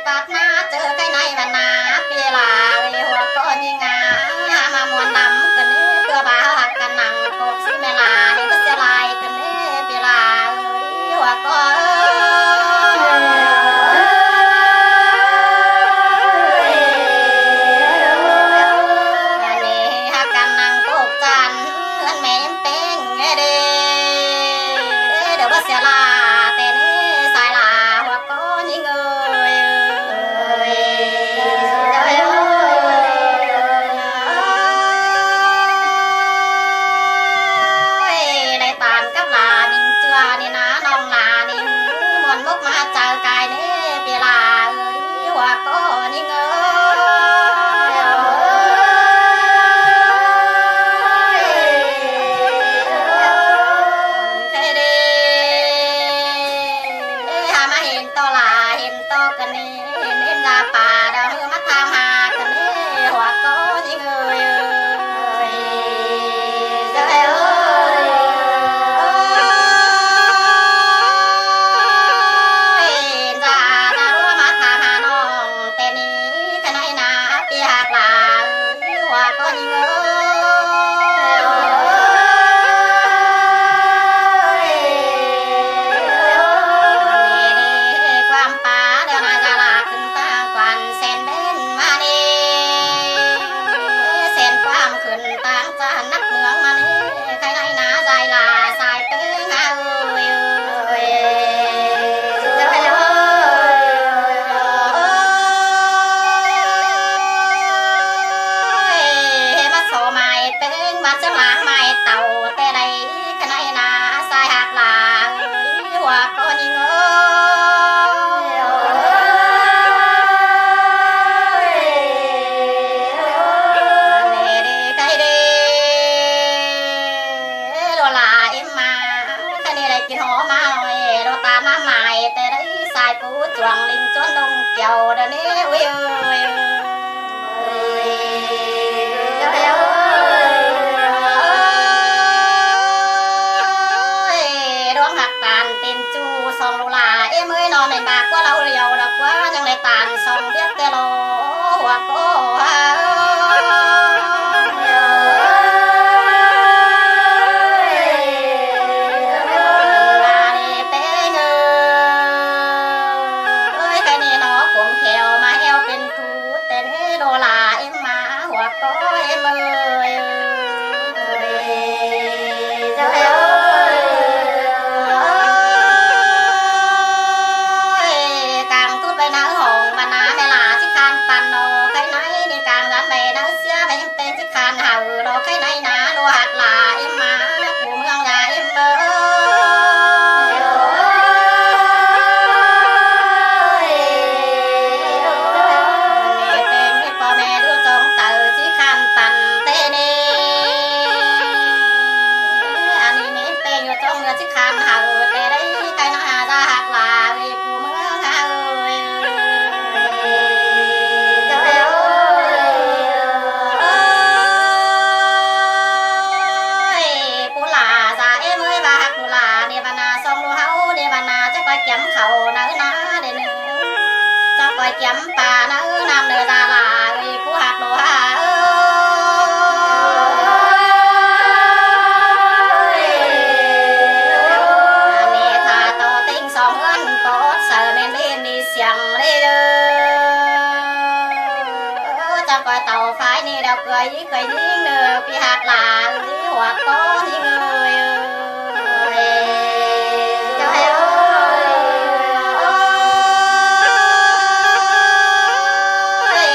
Pák ꞌmá ꞌchớ ꞌkhạy ꞌnị ꞌva ꞌna ꞌpi lả ơi, ꞌhuống ꞌcọ ꞌnhính ꞌngá ꞌmá ꞌmuôn ꞌnặm ꞌcọ ꞌnị, ꞌpưa ꞌva ꞌhặc căn nẳng cốc ꞌsịn ꞌmá lả ꞌnị ꞌcọ sia lai ꞌcọ ꞌnị ꞌpi lả ơi. Ua ꞌcọ ơi. Ăn ꞌnị hák căn nẳng cốc ꞌchăn ꞌhướn ꞌmá ꞌnhắng ꞌpéng ꞌnị đê. Điêu báu sia lả ꞌtẹ ꞌnị sai lả ua ꞌcọ ꞌnhính ơi. Ơi, ơi, ơi. Đảy tản cắp lả ꞌnịnh ꞌchưa ꞌnị ꞌna, ꞌnọng lả ꞌnị ꞌmuôn mốc ꞌmá chaư cai ꞌnị ꞌpi lả ơi, ua ꞌcọ ꞌnhính ơi. Ơi, ơi. Hák ꞌmá hên ꞌto lả hên ꞌto ꞌcọ ꞌnị, hên hên da pả đaư ꞌhứ ꞌmá tham ha ꞌcọ ꞌnị, ua ꞌcọ ꞌnhính ơi. Ơi, ơi, ơi. Ơi, da da ꞌlúa ꞌmá tham ha ꞌnọng ꞌtẹ ꞌnị, ꞌkhạy ꞌnị ꞌna ꞌpi hák lả ơi, ua ꞌcọ ꞌnhính ơi. ꞌNị ꞌquám pá điêu ꞌna da lả khửn ꞌtáng quan sen ꞌvến ꞌmá ꞌnị. Sen ꞌquám khửn ꞌtáng ꞌchạ nắc ꞌmướng ꞌmá ꞌnị. ꞌKhạy ꞌnị ꞌna dai lả sai ꞌpéng ꞌna ơi. Ơi, ơi, ơi. Ơi, hên ꞌmá so mai ꞌpéng, ꞌmá ꞌchương láng mai tảu ꞌtẹ đảy. ꞌKhạy ꞌnị ꞌna sai hák lả ơi, ua ꞌcọ ꞌnhính ơi. ꞌNị đi ꞌkhạy đi. Ê, ꞌlụk lả ꞌếm ꞌmá, ꞌkhạy ꞌnị đảy kin hảư ꞌmá ꞌnọi, ꞌlụk tản ꞌmá mai ꞌtẹ đảy sai pú chuông ꞌlịnh ꞌchốn ꞌlống kiẻo đa ꞌnị, ui ơi. Ôi, ꞌluống ꞌhặc tản têm ꞌchu song ꞌlụk lả ꞌếm ơi, ꞌnọ ꞌmen bác ꞌquá ꞌlau điêu đa ꞌquá, ꞌnhắng đảy tản song biếc ꞌtẹ ꞌló, ua ꞌcọ ha. Lả đi ꞌpéng ơi. Ơi, ꞌkhạy ꞌnị ꞌnọ cuông khẻo ꞌmá eo pên thu ꞌtẹ ꞌnị, ꞌlụk lả ꞌếm ꞌmá ua ꞌcọ ꞌếm ơi. Ơi, ơi. Ơi, cang tút ꞌvạy ꞌnớ hỏng ꞌmá ꞌna ꞌmá lả ꞌchí khan păn ꞌnọ, ꞌkhạy ꞌnị ꞌnị cang dán ꞌvạy ꞌnớ sia ꞌvạy ꞌếm ꞌpéng ꞌchí khan hảư ꞌnọ, ꞌkhạy ꞌnị ꞌna ꞌlụk ꞌhặc lả ꞌếm ꞌmá, phủ ꞌmướng ꞌnhá ꞌếm ơi. Kiêm pá ꞌnớ ꞌnặm ꞌnớ da la ơi, ꞌcú ꞌhặc ꞌlụk ha ơi. ꞌNị ꞌtá ꞌtố ꞌtếng song ꞌhướn ꞌtố ꞌsớ ꞌmen ꞌmen đi siêng đi ơ. Chắng ꞌcoi tảu phái ꞌnị đéo ꞌcới ꞌcới ꞌnhính ꞌnớ, ꞌpi ꞌhặc la ới, huák ꞌtố ꞌnhính ơi. Ơi, chảu ơi. Ơi,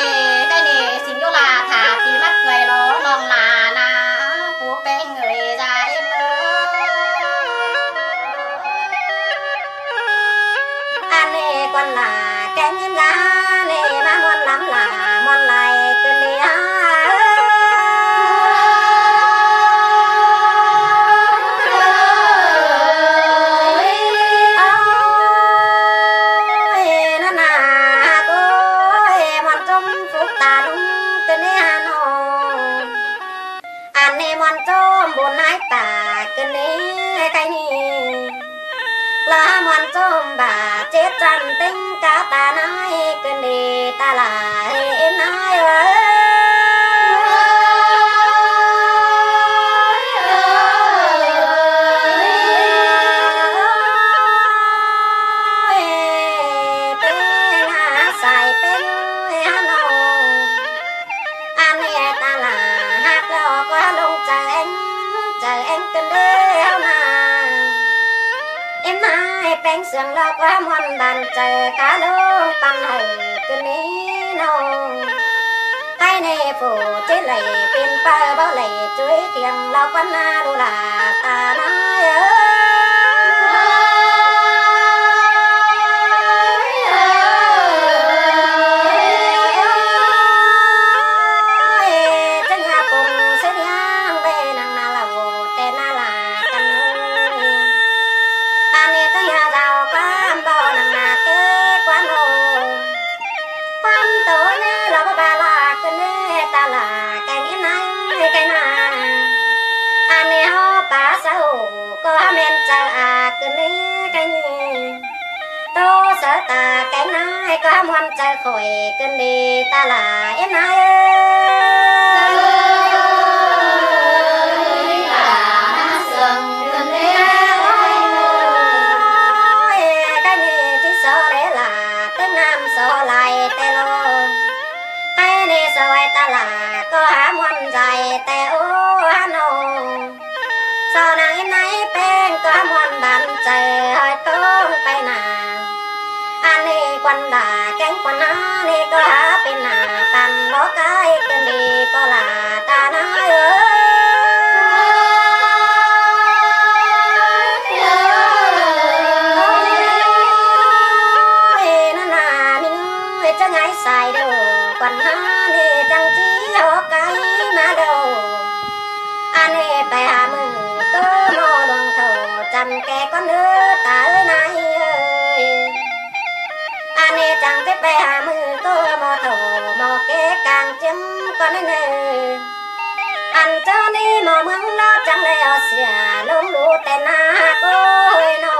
cái ꞌnị sính dú la thả ꞌpi ꞌmặc ꞌcới lố ꞌnọng la ꞌnạ, phủ ꞌpéng ơi da ꞌếm ơi. Ăn ꞌnị ꞌquan la kéng ꞌnhính la, ꞌnị ꞌmá ꞌmuôn lắm la ꞌmuôn lai ꞌcứn đi ha. Ơi, ꞌnặn ꞌnạ ꞌcọ ơi, ꞌmuôn ꞌchốm phúc ta ꞌlung ꞌcứn đi ha ꞌnọ. Ăn ꞌnị ꞌmuôn ꞌchốm bun ꞌnái ta ꞌcứn đi cái ꞌnị. Lỏ ꞌmuôn ꞌchốm bả chết chăm ꞌtếng cá ta ꞌnái ꞌcứn đi ta la ơi, ꞌnái ơi. Ơi, ơi, ơi, ơi, ơi, ơi, ơi, ơi, ăn ꞌnị ta la ꞌhặc ꞌlẹo ꞌcọ ꞌlống chaư ꞌéng, chaư ꞌéng ꞌcứn đi ꞌháu ꞌnạ. Ím ꞌnái ꞌpéng sương ꞌlẹo ꞌcọ ꞌmuôn ban chaư cá ꞌlống păn hảư ꞌcứn đi ꞌnọ. Hảư ꞌnị phủ ꞌchí đảy pên ꞌpưa báu đảy chuối thiêng ꞌlẹo ꞌquan ꞌnạ ꞌlụk la ta ꞌnái ơi. Ơi, chắng ha pung ꞌsớ ꞌliang ꞌvạy ꞌnăng ꞌnạ ꞌlẹo ꞌtẹ ꞌnạ la căn ơi. Ăn ꞌnị chắng ha dao ꞌquám báu ꞌnăng ꞌnạ ké ꞌquám ꞌlô. ꞌQuám ꞌtố ꞌnị ꞌlẹo báu ba la ꞌcứn ꞌnị ta la kéng ꞌnị ꞌnái ơi cái ꞌnạ. Ăn ꞌnị ꞌháu pá sáư ꞌcọ ꞌmen chaư a ꞌcứn ꞌnị cái ꞌnị. ꞌTố sáư ta kéng ꞌnị ꞌcọ ꞌmuôn chaư khỏi ꞌcứn đi ta la ꞌnị ꞌnái ơi. Ơi, cái ꞌnị ꞌchí so đé la ꞌtếng ꞌnặm so lai ꞌtẹ ꞌlô. Hảư ꞌnị so ai ta la ꞌcọ hák ꞌmuôn dai ꞌtẹ ꞌnọ. So ꞌnăng ꞌnị ꞌnái ꞌpéng ꞌcọ hák ꞌmuôn ban chaư ꞌhọi ꞌtông pay ꞌnạ. Ăn ꞌnị ꞌquan đa kéng ꞌquan ꞌnị ꞌcọ hák pên ꞌnạ păn báu cái ꞌcứn đi ꞌpo la ta ꞌnái ơi. Ơi, ꞌnặn ꞌnạ ꞌmí ơi chắng ꞌngai sai đâu, ꞌquan ꞌnị chắng ꞌchí hák cái ꞌmá đâu. Ăn ꞌnị pay ha ꞌmự ꞌtố ꞌmo luông thảu chăm kẻ ꞌcốn ꞌnớ ta ơi ꞌnái ơi. Ăn ꞌnị chắng ꞌchí pay ha ꞌmự ꞌtố ꞌmo thảu ꞌmo kẻ cang ꞌchiếm ꞌcốn ꞌnớ. Ăn ꞌchớ ꞌnị ꞌmo ꞌmướng ꞌlạ chắng đảy au sia ꞌlống ꞌlụk ꞌtẹ ꞌnạ ꞌcọ ơi ꞌnọ.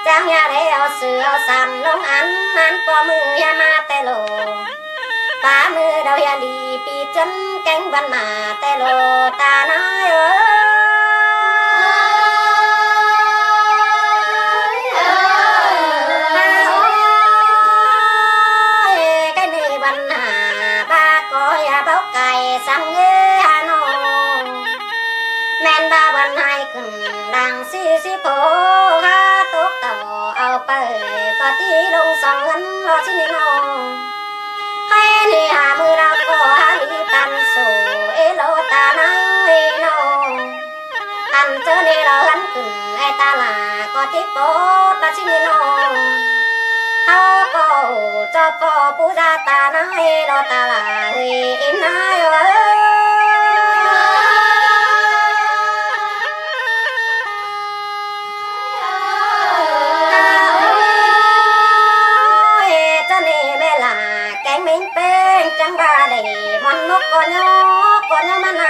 Chắng ꞌnhá đảy au sư au san ꞌlống ăn, ăn ꞌpo ꞌmự ꞌnhá ꞌmá ꞌtẹ ꞌlô. Pá ꞌmự đaư ꞌnhá đi pi ꞌchớn kéng ꞌvắn ꞌmá ꞌtẹ ꞌlô ta ꞌnái ơi. Ơi, cái ꞌnị ꞌvắn ꞌmá ba ꞌcọ ꞌnhá báu cai săng ê ha ꞌnọ. ꞌMen ba ꞌvắn ꞌhại khửn đang sí sí phô ha tốc tảu au pay ꞌcọ tí ꞌlống song ꞌngớn lo sí ꞌnị ꞌnọ. Hảư ꞌnị ha ꞌmự ꞌlạ ꞌcọ ha đi păn sổ ê ꞌlô ta ꞌnái ꞌnọ. Ăn ꞌchớ ꞌnị lo ꞌngớn khửn ai ta la ꞌcọ tí pốt ꞌva sí ꞌnị ꞌnọ. Hảư ꞌcọ ꞌchọ ꞌpo pú da ta ꞌnái lo ta la ơi ím ꞌnái ơi. Ơi, ꞌchớ ꞌnị ꞌme la kéng ꞌmính ꞌpéng chắng ba đảy ꞌmuôn mốc ꞌcọ ꞌnhó ꞌcọ ꞌnhó ꞌmắn ꞌnạ.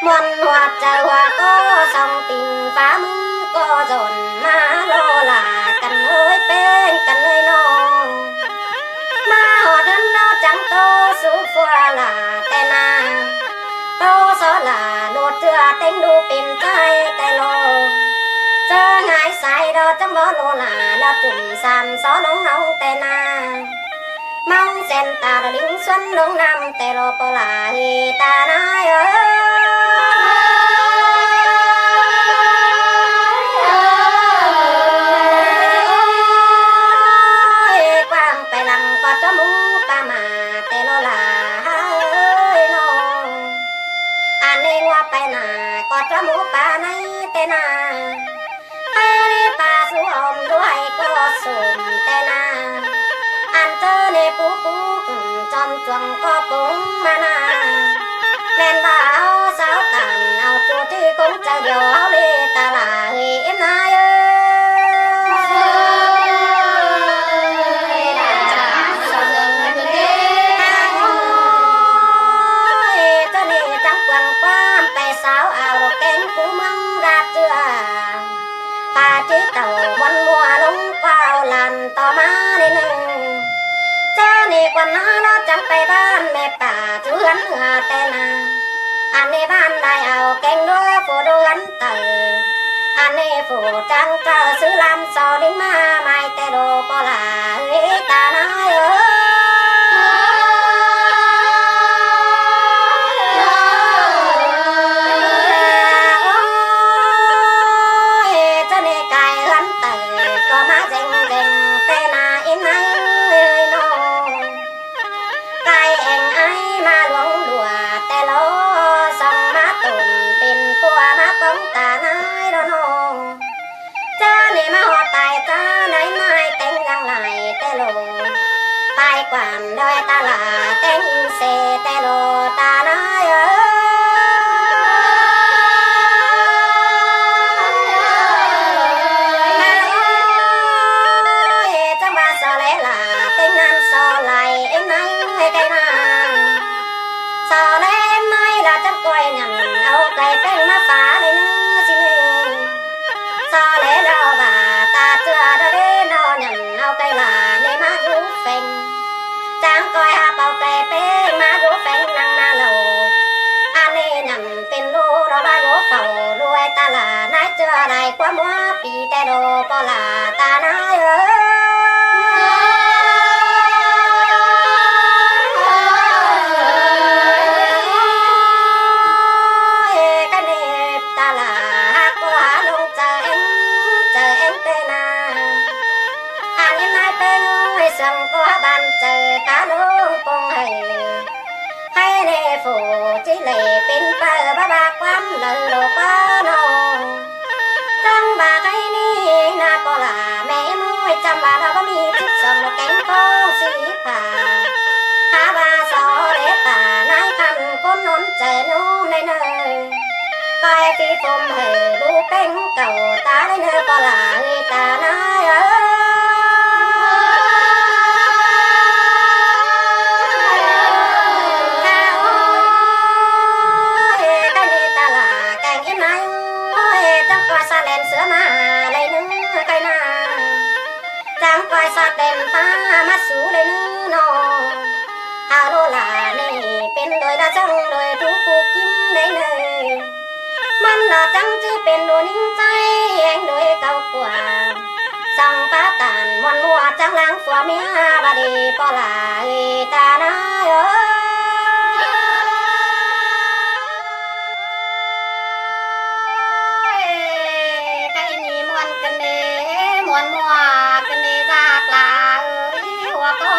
ꞌMuôn hua chaư hua ꞌcọ song tỉng phá ꞌmứ ꞌcọ dọn ꞌmá lo la căn ơi ꞌpéng căn ơi ꞌnọ. ꞌTố sú phua lả ꞌtẹ na, ꞌtố so lả ꞌluột ꞌtưa ꞌtếng đu pên ꞌchái ꞌtẹ lo. ꞌChớ ngái sai đó chắng bó ꞌlô lả ꞌlọ tủm sam so ꞌlống ꞌnọng ꞌtẹ na. ꞌMóng sen ta đa lính xuân ꞌlống ꞌnặm ꞌtẹ lo ꞌpo lả ơi ta ꞌnái ơi. Ôi, quang pay lăng ꞌcọ ꞌchó mú ꞌpa ꞌmá ꞌtẹ lo lả ơi ꞌnọ. Ăn ꞌnị ꞌngúa pay nả ꞌcọ ꞌchó mú ꞌpa ꞌnị ꞌtẹ na. Hảư ꞌnị ꞌpa sú ôm đuôi ꞌcọ sôm ꞌtẹ na. Ăn ꞌchớ ꞌnị pú pú ꞌcứn chom chuông ꞌcọ pung ꞌmá na. ꞌMen ꞌva au sau tản au ꞌchu ꞌchí ꞌcóng chaư điêu au ꞌlị ta lả ơi ꞌếm ꞌnái ơi. Ôi, ꞌchớ ꞌnị chắng quang ꞌquám pay sau au lộc kéng pú ꞌmướng ꞌgạp ꞌchưa. ꞌPa ꞌchí tảu ꞌmuôn ꞌmua ꞌlống ꞌquáo lan ꞌto ꞌmá ꞌnị ꞌnưng. ꞌChớ ꞌnị quan ꞌná ꞌlọ chắng pay ꞌván ꞌme ꞌpạ ꞌchu ꞌhướn ꞌhưa ꞌtẹ na. Ăn ꞌnị ꞌván lai au kéng đua phủ đu ꞌhướn tảy. Ăn ꞌnị phủ chắng ꞌchạu ꞌsứ ꞌlam so lính ꞌmá mai ꞌtẹ lo ꞌpo lả ơi ta ꞌnái ơi. Ôi, ꞌchớ ꞌnị cai ꞌhướn tảy ꞌcọ ꞌmá deng deng ꞌtẹ na ꞌếm ꞌnái ơi ꞌnọ. Cai eng ai ꞌmá luống đua ꞌtẹ lo, song ꞌmá tủn pên pua ꞌmá ꞌcóng ta ꞌnái lo ꞌnọ. ꞌChớ ꞌnị ꞌmá ꞌhọt tai ta ꞌnái ꞌnái téng găng lai ꞌtẹ lo. Pay quan đoi ta lả téng ꞌsê ꞌtẹ lo ta ꞌnái ơi. Ôi, chắng ꞌva so lé lả téng ꞌnặn so lai ꞌếm ꞌnái ơi cai na. So lé ꞌnái lả chắng ꞌcoi nhẳn au cai péng ꞌmá phả ꞌlế ꞌnứ ꞌsịn ꞌnị. So lé ꞌlẹo ꞌva ta ꞌchưa đa ꞌlế ꞌnọ nhẳn au cai lả ꞌnị ꞌmá dú pheng. Chắng ꞌcoi ha pau cai péng ꞌmá dú pheng ꞌnăng ꞌná ꞌlẹo. Ăn ꞌnị nhẳn pên ꞌlụk ꞌlọ ꞌva dú phảu đuôi ta lả ꞌnái ꞌchưa lai ꞌquám ꞌmá pi ꞌtẹ lo ꞌpo lả ta ꞌnái ơi. Ôi, cai ꞌnị ta lả hák ꞌcọ hák ꞌlống chaư ꞌén, chaư ꞌén ꞌtẹ na. Ăn ꞌếm ꞌnái ꞌpéng ơi sương ꞌcọ hák ban chaư cá ꞌlống ꞌcóng hảư. Hảư ꞌnị phủ ꞌchí lả pên phaư báu ꞌva ꞌquám đaư lo ꞌquá ꞌnọ. Chắng ꞌva hảư ꞌnị ꞌná ꞌpo lả ꞌme ꞌmới chăm ꞌva ꞌlọ báu ꞌmí chứt song lo kéng ꞌcóng sí pha. Hák ꞌva so lé pha ꞌnái khăn ꞌcốn ꞌnón chaư ꞌnhóm ꞌnị ꞌnớ. Cai phi phôm hảư đu ꞌpéng cảu ta ꞌnị ꞌnớ ꞌpo lả ơi ta ꞌnái ơi. Ôi, cai ꞌnị ta lả kéng ꞌếm ꞌnái ơi, chắng ꞌcoi ꞌsát len ꞌsứa ꞌmá lai ꞌnớ cai na. Chắng ꞌcoi ꞌsát len ꞌpá ꞌmá sú lai ꞌnớ ꞌnọ. Hảư ꞌlụk lả ꞌnị pên đuôi đa chắng đuôi thú ꞌcú ꞌkím đảy ꞌnớ. ꞌMắn ꞌlọ chắng ꞌchí pên đu ꞌnhính ꞌchái eng đuôi cáu ꞌcua. Song ꞌpá tản ꞌmuôn ꞌmua chắng ꞌláng phua ꞌmía ꞌva đi ꞌpo lả ơi ta ꞌnái ơi. Ôi, cai ꞌnị ꞌmuôn ꞌcọ ꞌnị, ꞌmuôn ꞌmua ꞌcọ ꞌnị ꞌdạk lả ơi. Ua ꞌcọ.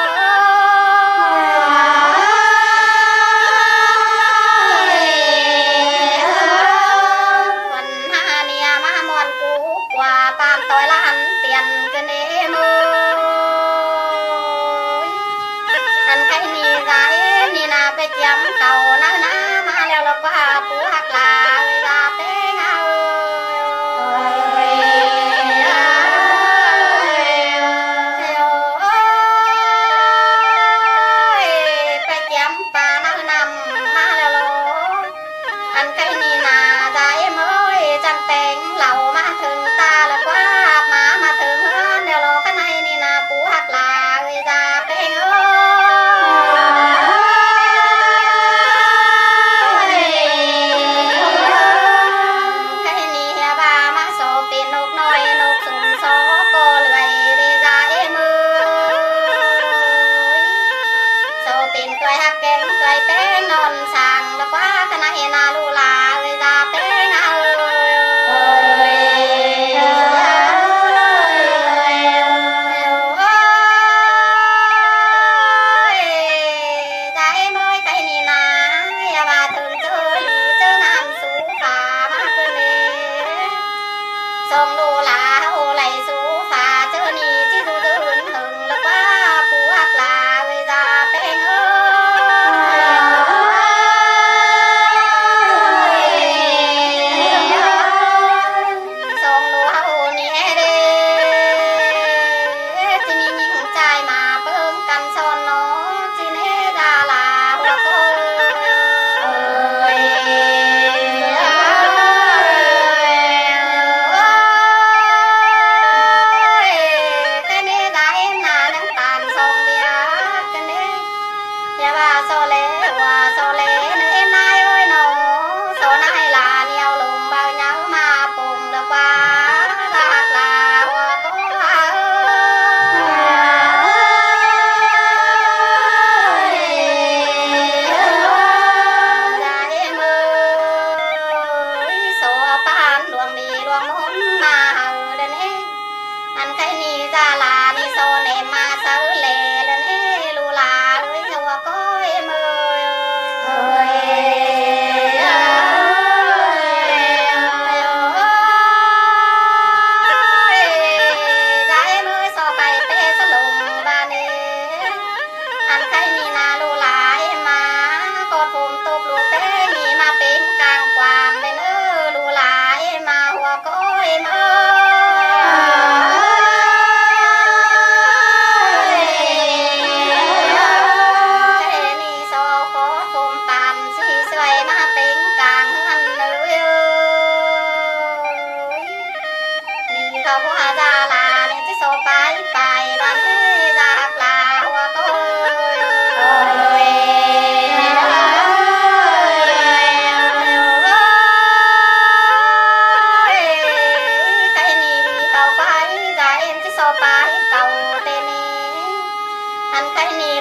Khuôn ha nia ꞌmá ꞌmuôn cú ꞌquá ꞌpam ꞌtoi ꞌlạ ăn tiên ꞌcọ ꞌnị ꞌmới. Ăn cai ꞌnị da ꞌếm ꞌnị na pay chiếm cảu ꞌnặn ꞌná ꞌmá ꞌlẹo lo ꞌquá pú ꞌhặc lả ơi da ꞌpéng ơi. Ôi, pay chiếm ꞌpa ꞌnặn ꞌnặm ꞌmá ꞌlẹo lo. Ăn cai ꞌnị na da ꞌếm ơi, chắng ꞌpéng lảu ꞌmá thưng ta lo ꞌquá ꞌmá ꞌmá thưng ꞌhướn ꞌlẹo lo. Căn ꞌnị ꞌnị na pú ꞌhặc lả ơi da ꞌpéng ơi.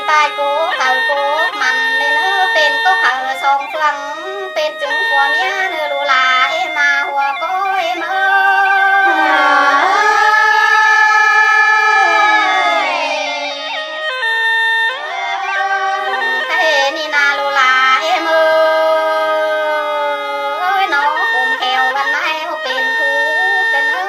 Pay cốc hảư cốc mẳn ꞌnị ꞌnớ, pên cốc hảư song ꞌphướng, pên chứng phua ꞌmía ꞌnớ ꞌlụk lả ꞌếm ꞌmá ꞌhua ꞌcọ ꞌếm ới. Cái ꞌnị ꞌna ꞌlụk lả ꞌếm ới. Ơi, nó khôm kheo ꞌvắn ꞌnái ꞌhụ pên thu pên ới.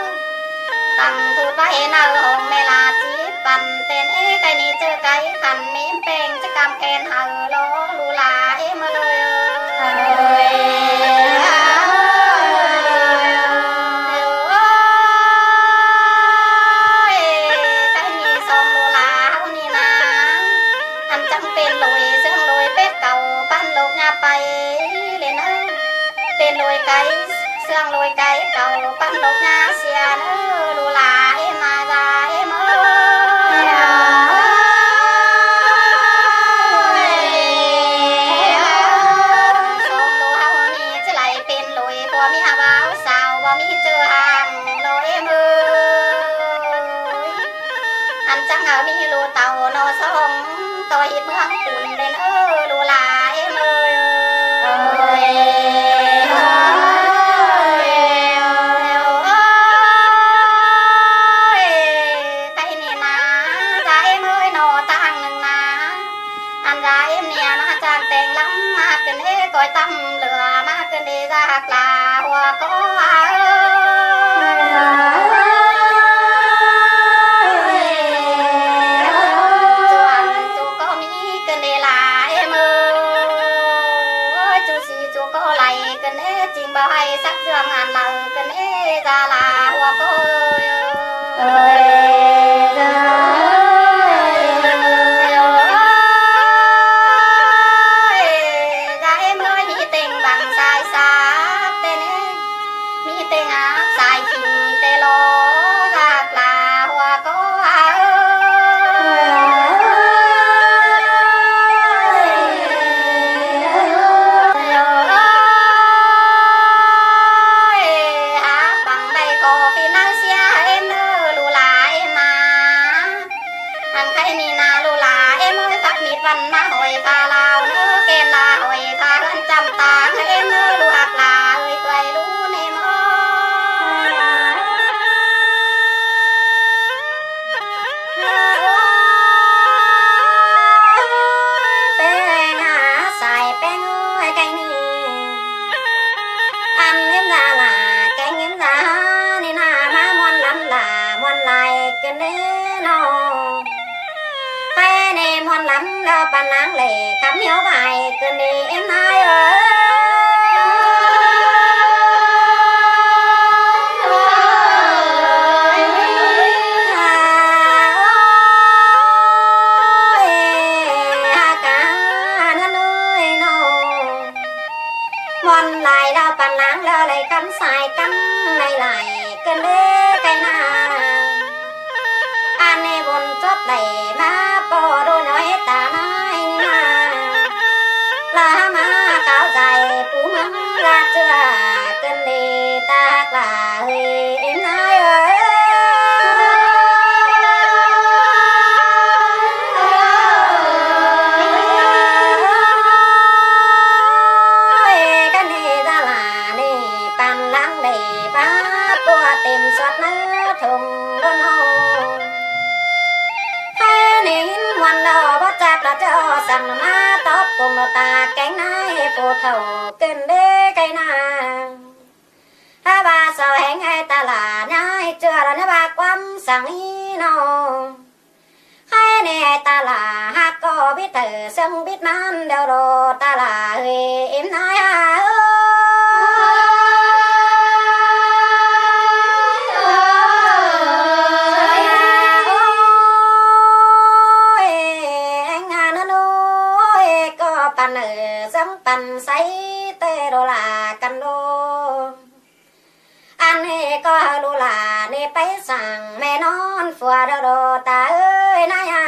Tẳng thu ꞌvạy ꞌnớ hong ꞌme ꞌlạ chít păn pên ới, cái ꞌnị ꞌchớ cái khăn mến peng ꞌchớ căm khen hảư lo ꞌlụk lả ꞌếm ới. Ơi, cái ꞌnị song ꞌlụk lả ꞌhụ ꞌnị ꞌna. Ăn chắng pên ꞌlội ꞌsướng ꞌlội pét cảu păn ꞌlộc ꞌnhá pay ꞌlế ꞌnớ. Pên ꞌlội cái ꞌsướng ꞌlội cái cảu păn ꞌlộc ꞌnhá sia ꞌnớ ꞌlụk lả ꞌếm ꞌmá da ꞌếm ới. Song ꞌlụk ꞌhụ ꞌnị ꞌchớ đảy pên ꞌlội phua ꞌmía báu sao báu ꞌmí ꞌchớ hang lo ꞌếm ới. Ăn chắng hảư ꞌmí ꞌlụk tảu ꞌnọ song ꞌtoi ꞌhịt ꞌmướng pun pên ới ꞌlụk lả ꞌếm ới. Ơi, cái ꞌnị ꞌna da ꞌếm ới, ꞌnọ ꞌtáng ꞌnưng ꞌna. Ăn da ꞌếm ꞌnị ꞌmá chắng teng lắm ꞌmá ꞌcứn ꞌnị ꞌcoi tăm lửa ꞌmá ꞌcứn ꞌnị da ꞌhặc lả ꞌhua ꞌcọ ới. Chuôn ꞌchu ꞌcọ ꞌmí ꞌcứn ꞌnị lả ꞌếm ới. Ôi, ꞌchu sí ꞌchu ꞌcọ đảy ꞌcứn ꞌnị chính báu hay sắc dưỡng ăn lả ꞌcứn ꞌnị da lả ꞌhua ꞌcọ ới. Ơi, da ꞌếm ới, ꞌmí têng băng sai sáp ꞌtẹ ꞌnị, ꞌmí têng ác sai khỉm ꞌtẹ lo da ꞌhặc lả ꞌhua ꞌcọ ới. Ơi, hák băng đảy ꞌcọ phi ꞌnáng sia ꞌếm ꞌnớ ꞌlụk lả ꞌếm ꞌmá. Ăn cái ꞌnị ꞌna ꞌlụk lả ꞌếm ới, phắt mịt ꞌvắn ꞌmá hỏi pha ꞌlao ꞌnớ, kén ꞌlạ hỏi pha ꞌhướn chăm ꞌtáng ꞌếm ꞌnớ ꞌlụk ꞌhặc lả ới, quay ꞌlụk ꞌnị ꞌmá. Peng ꞌnạ sai peng ơi, cái ꞌnị ăn ꞌếm da lả keng ꞌếm da ꞌnị ꞌna ꞌmá ꞌmuôn lắm lả ꞌmuôn lai ꞌcứn ꞌnị ꞌnọ. Pay ꞌnị ꞌmuôn lắm ꞌlẹo păn ꞌnáng lẻ khắm hiếu ꞌvạy ꞌcứn ꞌnị ꞌếm ꞌnái ới. Ôi, ha cá ꞌnớ ꞌnới ꞌnọ. ꞌMuôn lai ꞌlẹo păn ꞌnáng ꞌlẹo đảy khắm sai khắm ꞌnị lai ꞌcứn ꞌnị cái ꞌna. Ăn ꞌnị bun chót đảy ꞌmá ꞌpo ꞌlụk ꞌnọi ta ꞌnái ꞌnị ꞌna. Lả ꞌmá cáo dạy pú ꞌmướng ꞌlạ ꞌchưa ꞌcứn ꞌnị ta ꞌhặc lả ới ꞌnái ới. Cái ꞌnị da lả ꞌnị păn ꞌláng đảy bá ꞌpưa têm suốt ꞌnớ thùng ꞌlốn ꞌnọ. Hé ꞌnị ꞌhịn ꞌmuôn ꞌlẹo báu chắc ꞌlạ ꞌchọ săng ꞌmá tóp cuông ꞌlụk ta kéng ꞌnái phủ thảu ꞌcứn ꞌnị cái ꞌna. Hák ꞌva sau héng ꞌhại ta lả ꞌnhá ꞌhại ꞌchưa lo ꞌnhá ꞌva ꞌquám săng ꞌnị ꞌnọ. Hé ꞌnị ꞌhại ta lả hák ꞌcọ bít thử ꞌsướng bít ꞌmán đeo đô ta lả ới ꞌếm ꞌnái ha. Ôi, anh à ꞌnớ ꞌnớ ơi, ꞌcọ păn ới ꞌsướng păn sáy ꞌtẹ đô lả căn đô. Ăn ꞌnị ꞌcọ ꞌlụk lả ꞌnị pay săng ꞌme ꞌnón phua đô đô ta ới ꞌnái ha.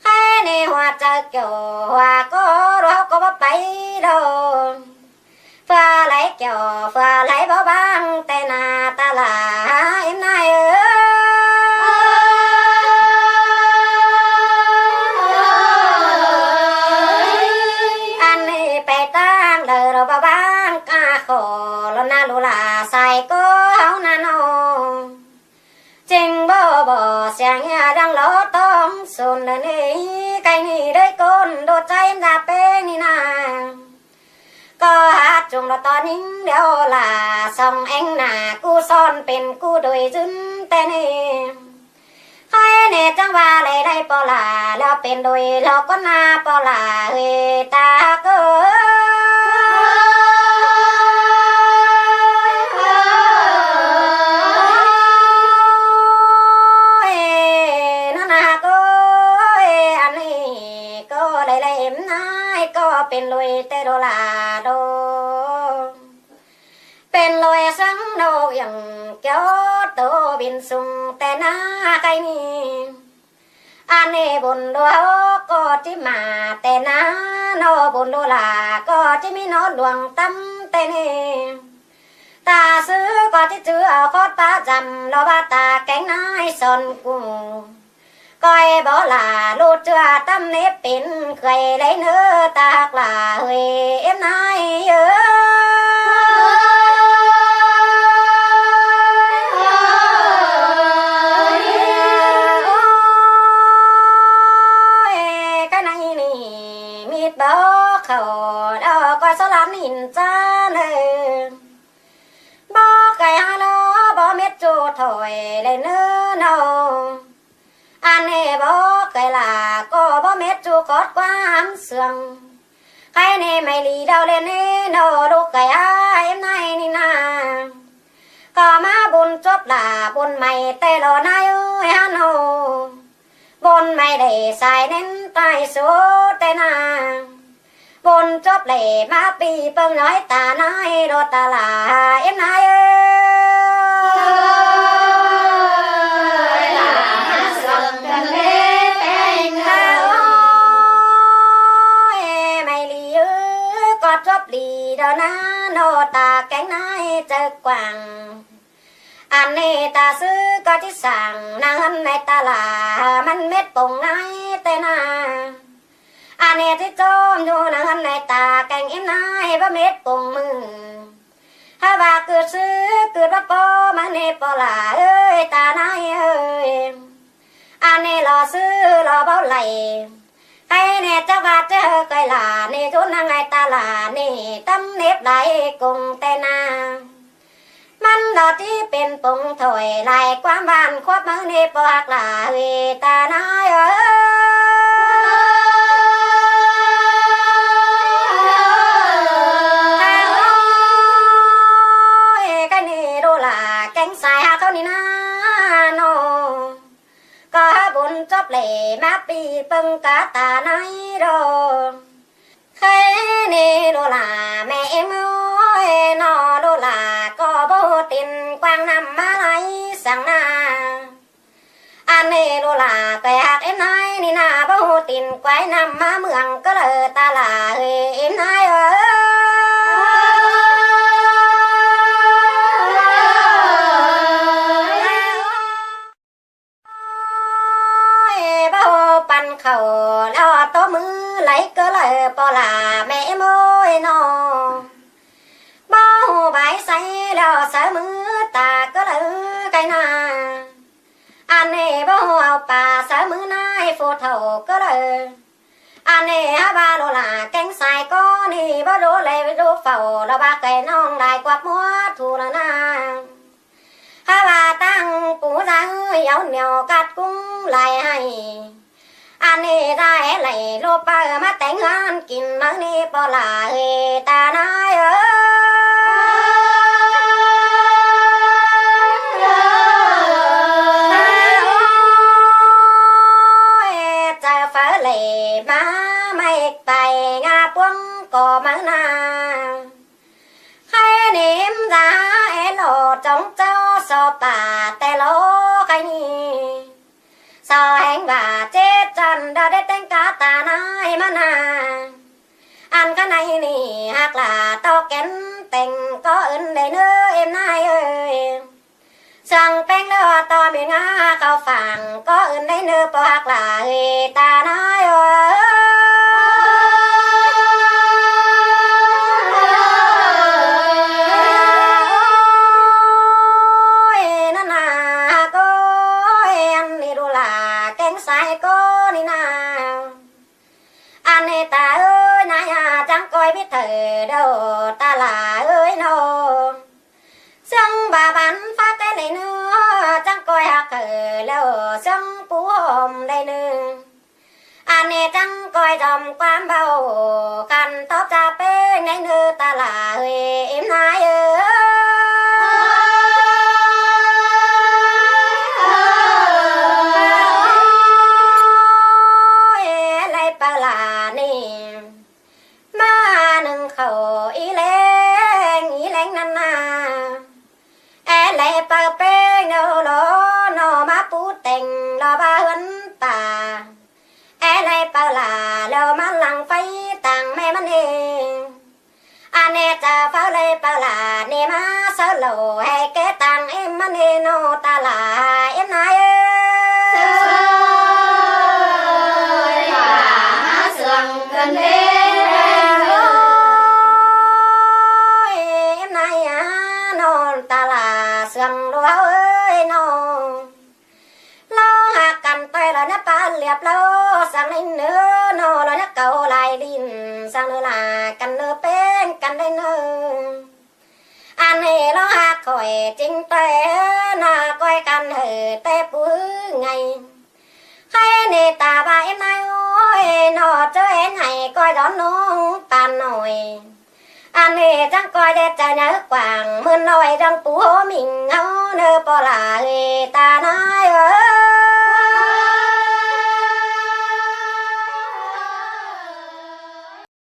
Hé ꞌnị ꞌhua chaư kiẻo ꞌhua ꞌcọ ꞌlụk ꞌcọ báu pay đô. Phua đaư kiẻo phua đaư báu bang ꞌtẹ ꞌna ta lả ꞌếm ꞌnái ới. Đang lỏ tóm sùn đa ꞌnị, cái ꞌnị đảy ꞌcốn đô ꞌchái ꞌmá pên ꞌnị na. ꞌCọ hák chung lỏ ꞌto ꞌnhính điêu lả song ꞌéng nả ꞌcú son pên ꞌcú đuổi dưn ꞌtẹ ꞌnị. Khói ꞌnị chắng ꞌva đảy đảy ꞌpo lả, lỏ pên đuổi lỏ ꞌcốn na ꞌpo lả ơi ta ꞌcọ. Ê, ꞌnặn na ꞌcọ, ê, ăn ꞌnị ꞌcọ đảy đảy ꞌếm ꞌnái ꞌcọ pên đuổi ꞌtẹ đô lả đô. Pên đuổi săng đô yẳng kéo tô bin sung ꞌtẹ na cái ꞌnị. Ăn ꞌnị bun đô ꞌcọ ꞌchí ꞌmá ꞌtẹ na, ꞌnọ bun đô lả ꞌcọ ꞌchí ꞌmí ꞌnọ luông tắm ꞌtẹ ꞌnị. Ta sư ꞌcọ ꞌchí chứ au khót pá dăm lỏ ꞌva ta kéng ꞌnái son cu. Coi bó lả ꞌlụk ꞌchưa tắm nếp pên khay đảy ꞌnớ ta ꞌhặc lả ơi ꞌếm ꞌnái ơi. Ôi, cái ꞌnị ꞌnị mít bó khảu đao coi só lán ꞌnịn ꞌchá ꞌnị. Bó khay hák lỏ bó mết ꞌchu thỏi đảy ꞌnớ ꞌnọ. Ăn ꞌnị bó khay lả ꞌcọ bó mết ꞌchu khót ꞌquám sương. Khay ꞌnị mảy đi đao ꞌlẹn ꞌnị ꞌnọ ꞌlụk khay ꞌa ꞌếm ꞌnái ꞌnị na. ꞌCọ ꞌmá bun chốp lả bun mảy ꞌtẹ lỏ ꞌnái ơi hák ꞌnọ. Bun mảy đảy sai ꞌnến tai số ꞌtẹ na. Bun chốp đảy ꞌmá pi ꞌpơng nói ta ꞌnái đô ta lả ꞌếm ꞌnái ơi. Ôi, mảy đi ơi, ꞌcọ chốp đi đô ꞌnớ ꞌnọ ta kéng ꞌnái chaư quảng. Ăn ꞌnị ta sư ꞌcọ ꞌchí sảng ꞌnăng ꞌhướn ꞌnị ta lả ꞌmắn mết pông ꞌnái ꞌtẹ na. Ăn ꞌnị ꞌchí ꞌchóm ꞌnụ ꞌnăng ꞌhướn ꞌnị ta kéng ꞌếm ꞌnái báu mết pông ꞌmự. Hák ꞌva ꞌcứt sư ꞌcứt báu ꞌpo ꞌmá ꞌnị ꞌpo lả ơi ta ꞌnái ơi. Ăn ꞌnị lỏ sư lỏ báu đảy. Khay ꞌnị chắc ꞌva ꞌchớ khay lả ꞌnị dú ꞌnăng ꞌnị ta lả ꞌnị tắm nếp lai cung ꞌtẹ na. ꞌMắn lỏ ꞌchí pên pông thỏi lai ꞌquám ꞌván khóp ꞌmá ꞌnị ꞌpo ꞌhặc lả ơi ta ꞌnái ơi. Ôi, cái ꞌnị đô lả kéng sai hák ꞌcọ ꞌnị na ꞌnọ. ꞌCọ hák bun chốp đảy ꞌmá pi ꞌpơng cá ta ꞌnái đô. Khay ꞌnị đô lả mẹ ꞌếm ơi ꞌnọ đô lả ꞌcọ báu tin quảng ꞌnặm ꞌmá lai săng na. Ăn ꞌnị đô lả khay hák ꞌếm ꞌnái ꞌnị na báu tin quảng ꞌnặm ꞌmá ꞌmướng ꞌcọ lỏ ta lả ơi ꞌếm ꞌnái ơi. Ôi, báu păn khảu lỏ tó ꞌmứ lai ꞌcọ lỏ ꞌpo lả mẹ ꞌếm ơi ꞌnọ. Báu bái sáư lỏ sáư ꞌmứ ta ꞌcọ lỏ cái na. Ăn ꞌnị báu au pá sáư ꞌmứ ꞌnái phủ thảu ꞌcọ lỏ. Ăn ꞌnị hák ꞌva đô lả kéng sai ꞌcọ ꞌnị báu đô lai đô phảu lỏ ꞌva khay ꞌnọng lai quặp ꞌmá thu lỏ ꞌna. Hák ꞌva ꞌtáng pú dáng ꞌhiếu nẻo cắt cúng lai ꞌhại. Ăn ꞌnị dai lai lốp pá ꞌmá téng ꞌhướn kin ꞌmá ꞌnị ꞌpo lả ơi ta ꞌnái ơi. Ôi, chaư phaư lai ꞌmá ꞌmạy pay ꞌnga ꞌpuống ꞌcọ ꞌmá ꞌna. Khay ꞌnị ꞌmá da é lỏ chóng chao so pả ꞌtẹ lỏ khay ꞌnị. So ꞌhéng ꞌva chết chăn đa đé ꞌtếng cá ta ꞌnái ꞌmá ꞌna. Ăn cá ꞌnị ꞌnị hák lả tó kén têng ꞌcọ ứn đảy ꞌnớ ꞌếm ꞌnái ơi. Săng ꞌpéng lỏ tó mên ꞌnga khảu phang ꞌcọ ứn đảy ꞌnớ ꞌpo hák lả ơi ta ꞌnái ơi. Ôi, ꞌnặn na ꞌcọ, ôi, ăn ꞌnị đô lả kéng sai ꞌcọ ꞌnị ꞌna. Ăn ꞌnị ta ơi, ꞌnị ꞌnị chắng ꞌcoi bít thở đâu ta lả ơi nó. ꞌSướng ba bản phák té ꞌlế ꞌnớ, chắng ꞌcoi ꞌhặc hảư ꞌlẹo ꞌsướng pú ꞌhôm đảy ꞌnớ. Ăn ꞌnị chắng ꞌcoi dòm ꞌquám báu khăn tóp da ꞌpéng đảy ꞌnớ ta lả ơi, ꞌếm ꞌnị ơi. Ôi, ꞌlế ꞌpưa lả ꞌnị ꞌmá ꞌnưng khảu ꞌí ꞌleng ꞌí ꞌleng ꞌnặn ꞌna. É ꞌlế ꞌpưa ꞌpéng ꞌnớ lo, nó ꞌmá pú têng lo ba ꞌhướn ta. É ꞌlế ꞌpưa lả lo ꞌmá lăng ꞌpháy tang ꞌmẹ ꞌmắn ꞌnị. Ăn ꞌnị chả ꞌpưa ꞌlế ꞌpưa lả ꞌnị ꞌmá sáư lảu hảư ké tang ꞌếm ꞌmắn ꞌnị nó ta lả ꞌếm ꞌnị ơi. Ôi, ꞌếm ꞌnị á, nó ta lả ꞌsướng lo ơi nó. Lo ꞌhặc căn ꞌtoi lo ꞌnị ꞌpá liếp lo, ꞌsướng ꞌnị ꞌnớ nó lo ꞌnị cáu lai đin, ꞌsướng ꞌnị lả căn ꞌnớ ꞌpéng căn đảy ꞌnớ. Ăn ꞌnị lo ꞌhặc khỏi chính ꞌtoi, ꞌnị ꞌcoi căn hảư té pú ꞌhứ ꞌngai. Khay ꞌnị ta ba ꞌếm ꞌnị ơi, nó ꞌchớ ꞌén hảư ꞌcoi đón ꞌnọng pán ꞌnọi. Ăn ꞌnị chắng ꞌcoi đé chaư nháư quảng ꞌmưn ꞌnọi dăng pú ꞌhố ꞌminh ꞌháu ꞌnớ ꞌpo lả ơi ta ꞌnị ơi.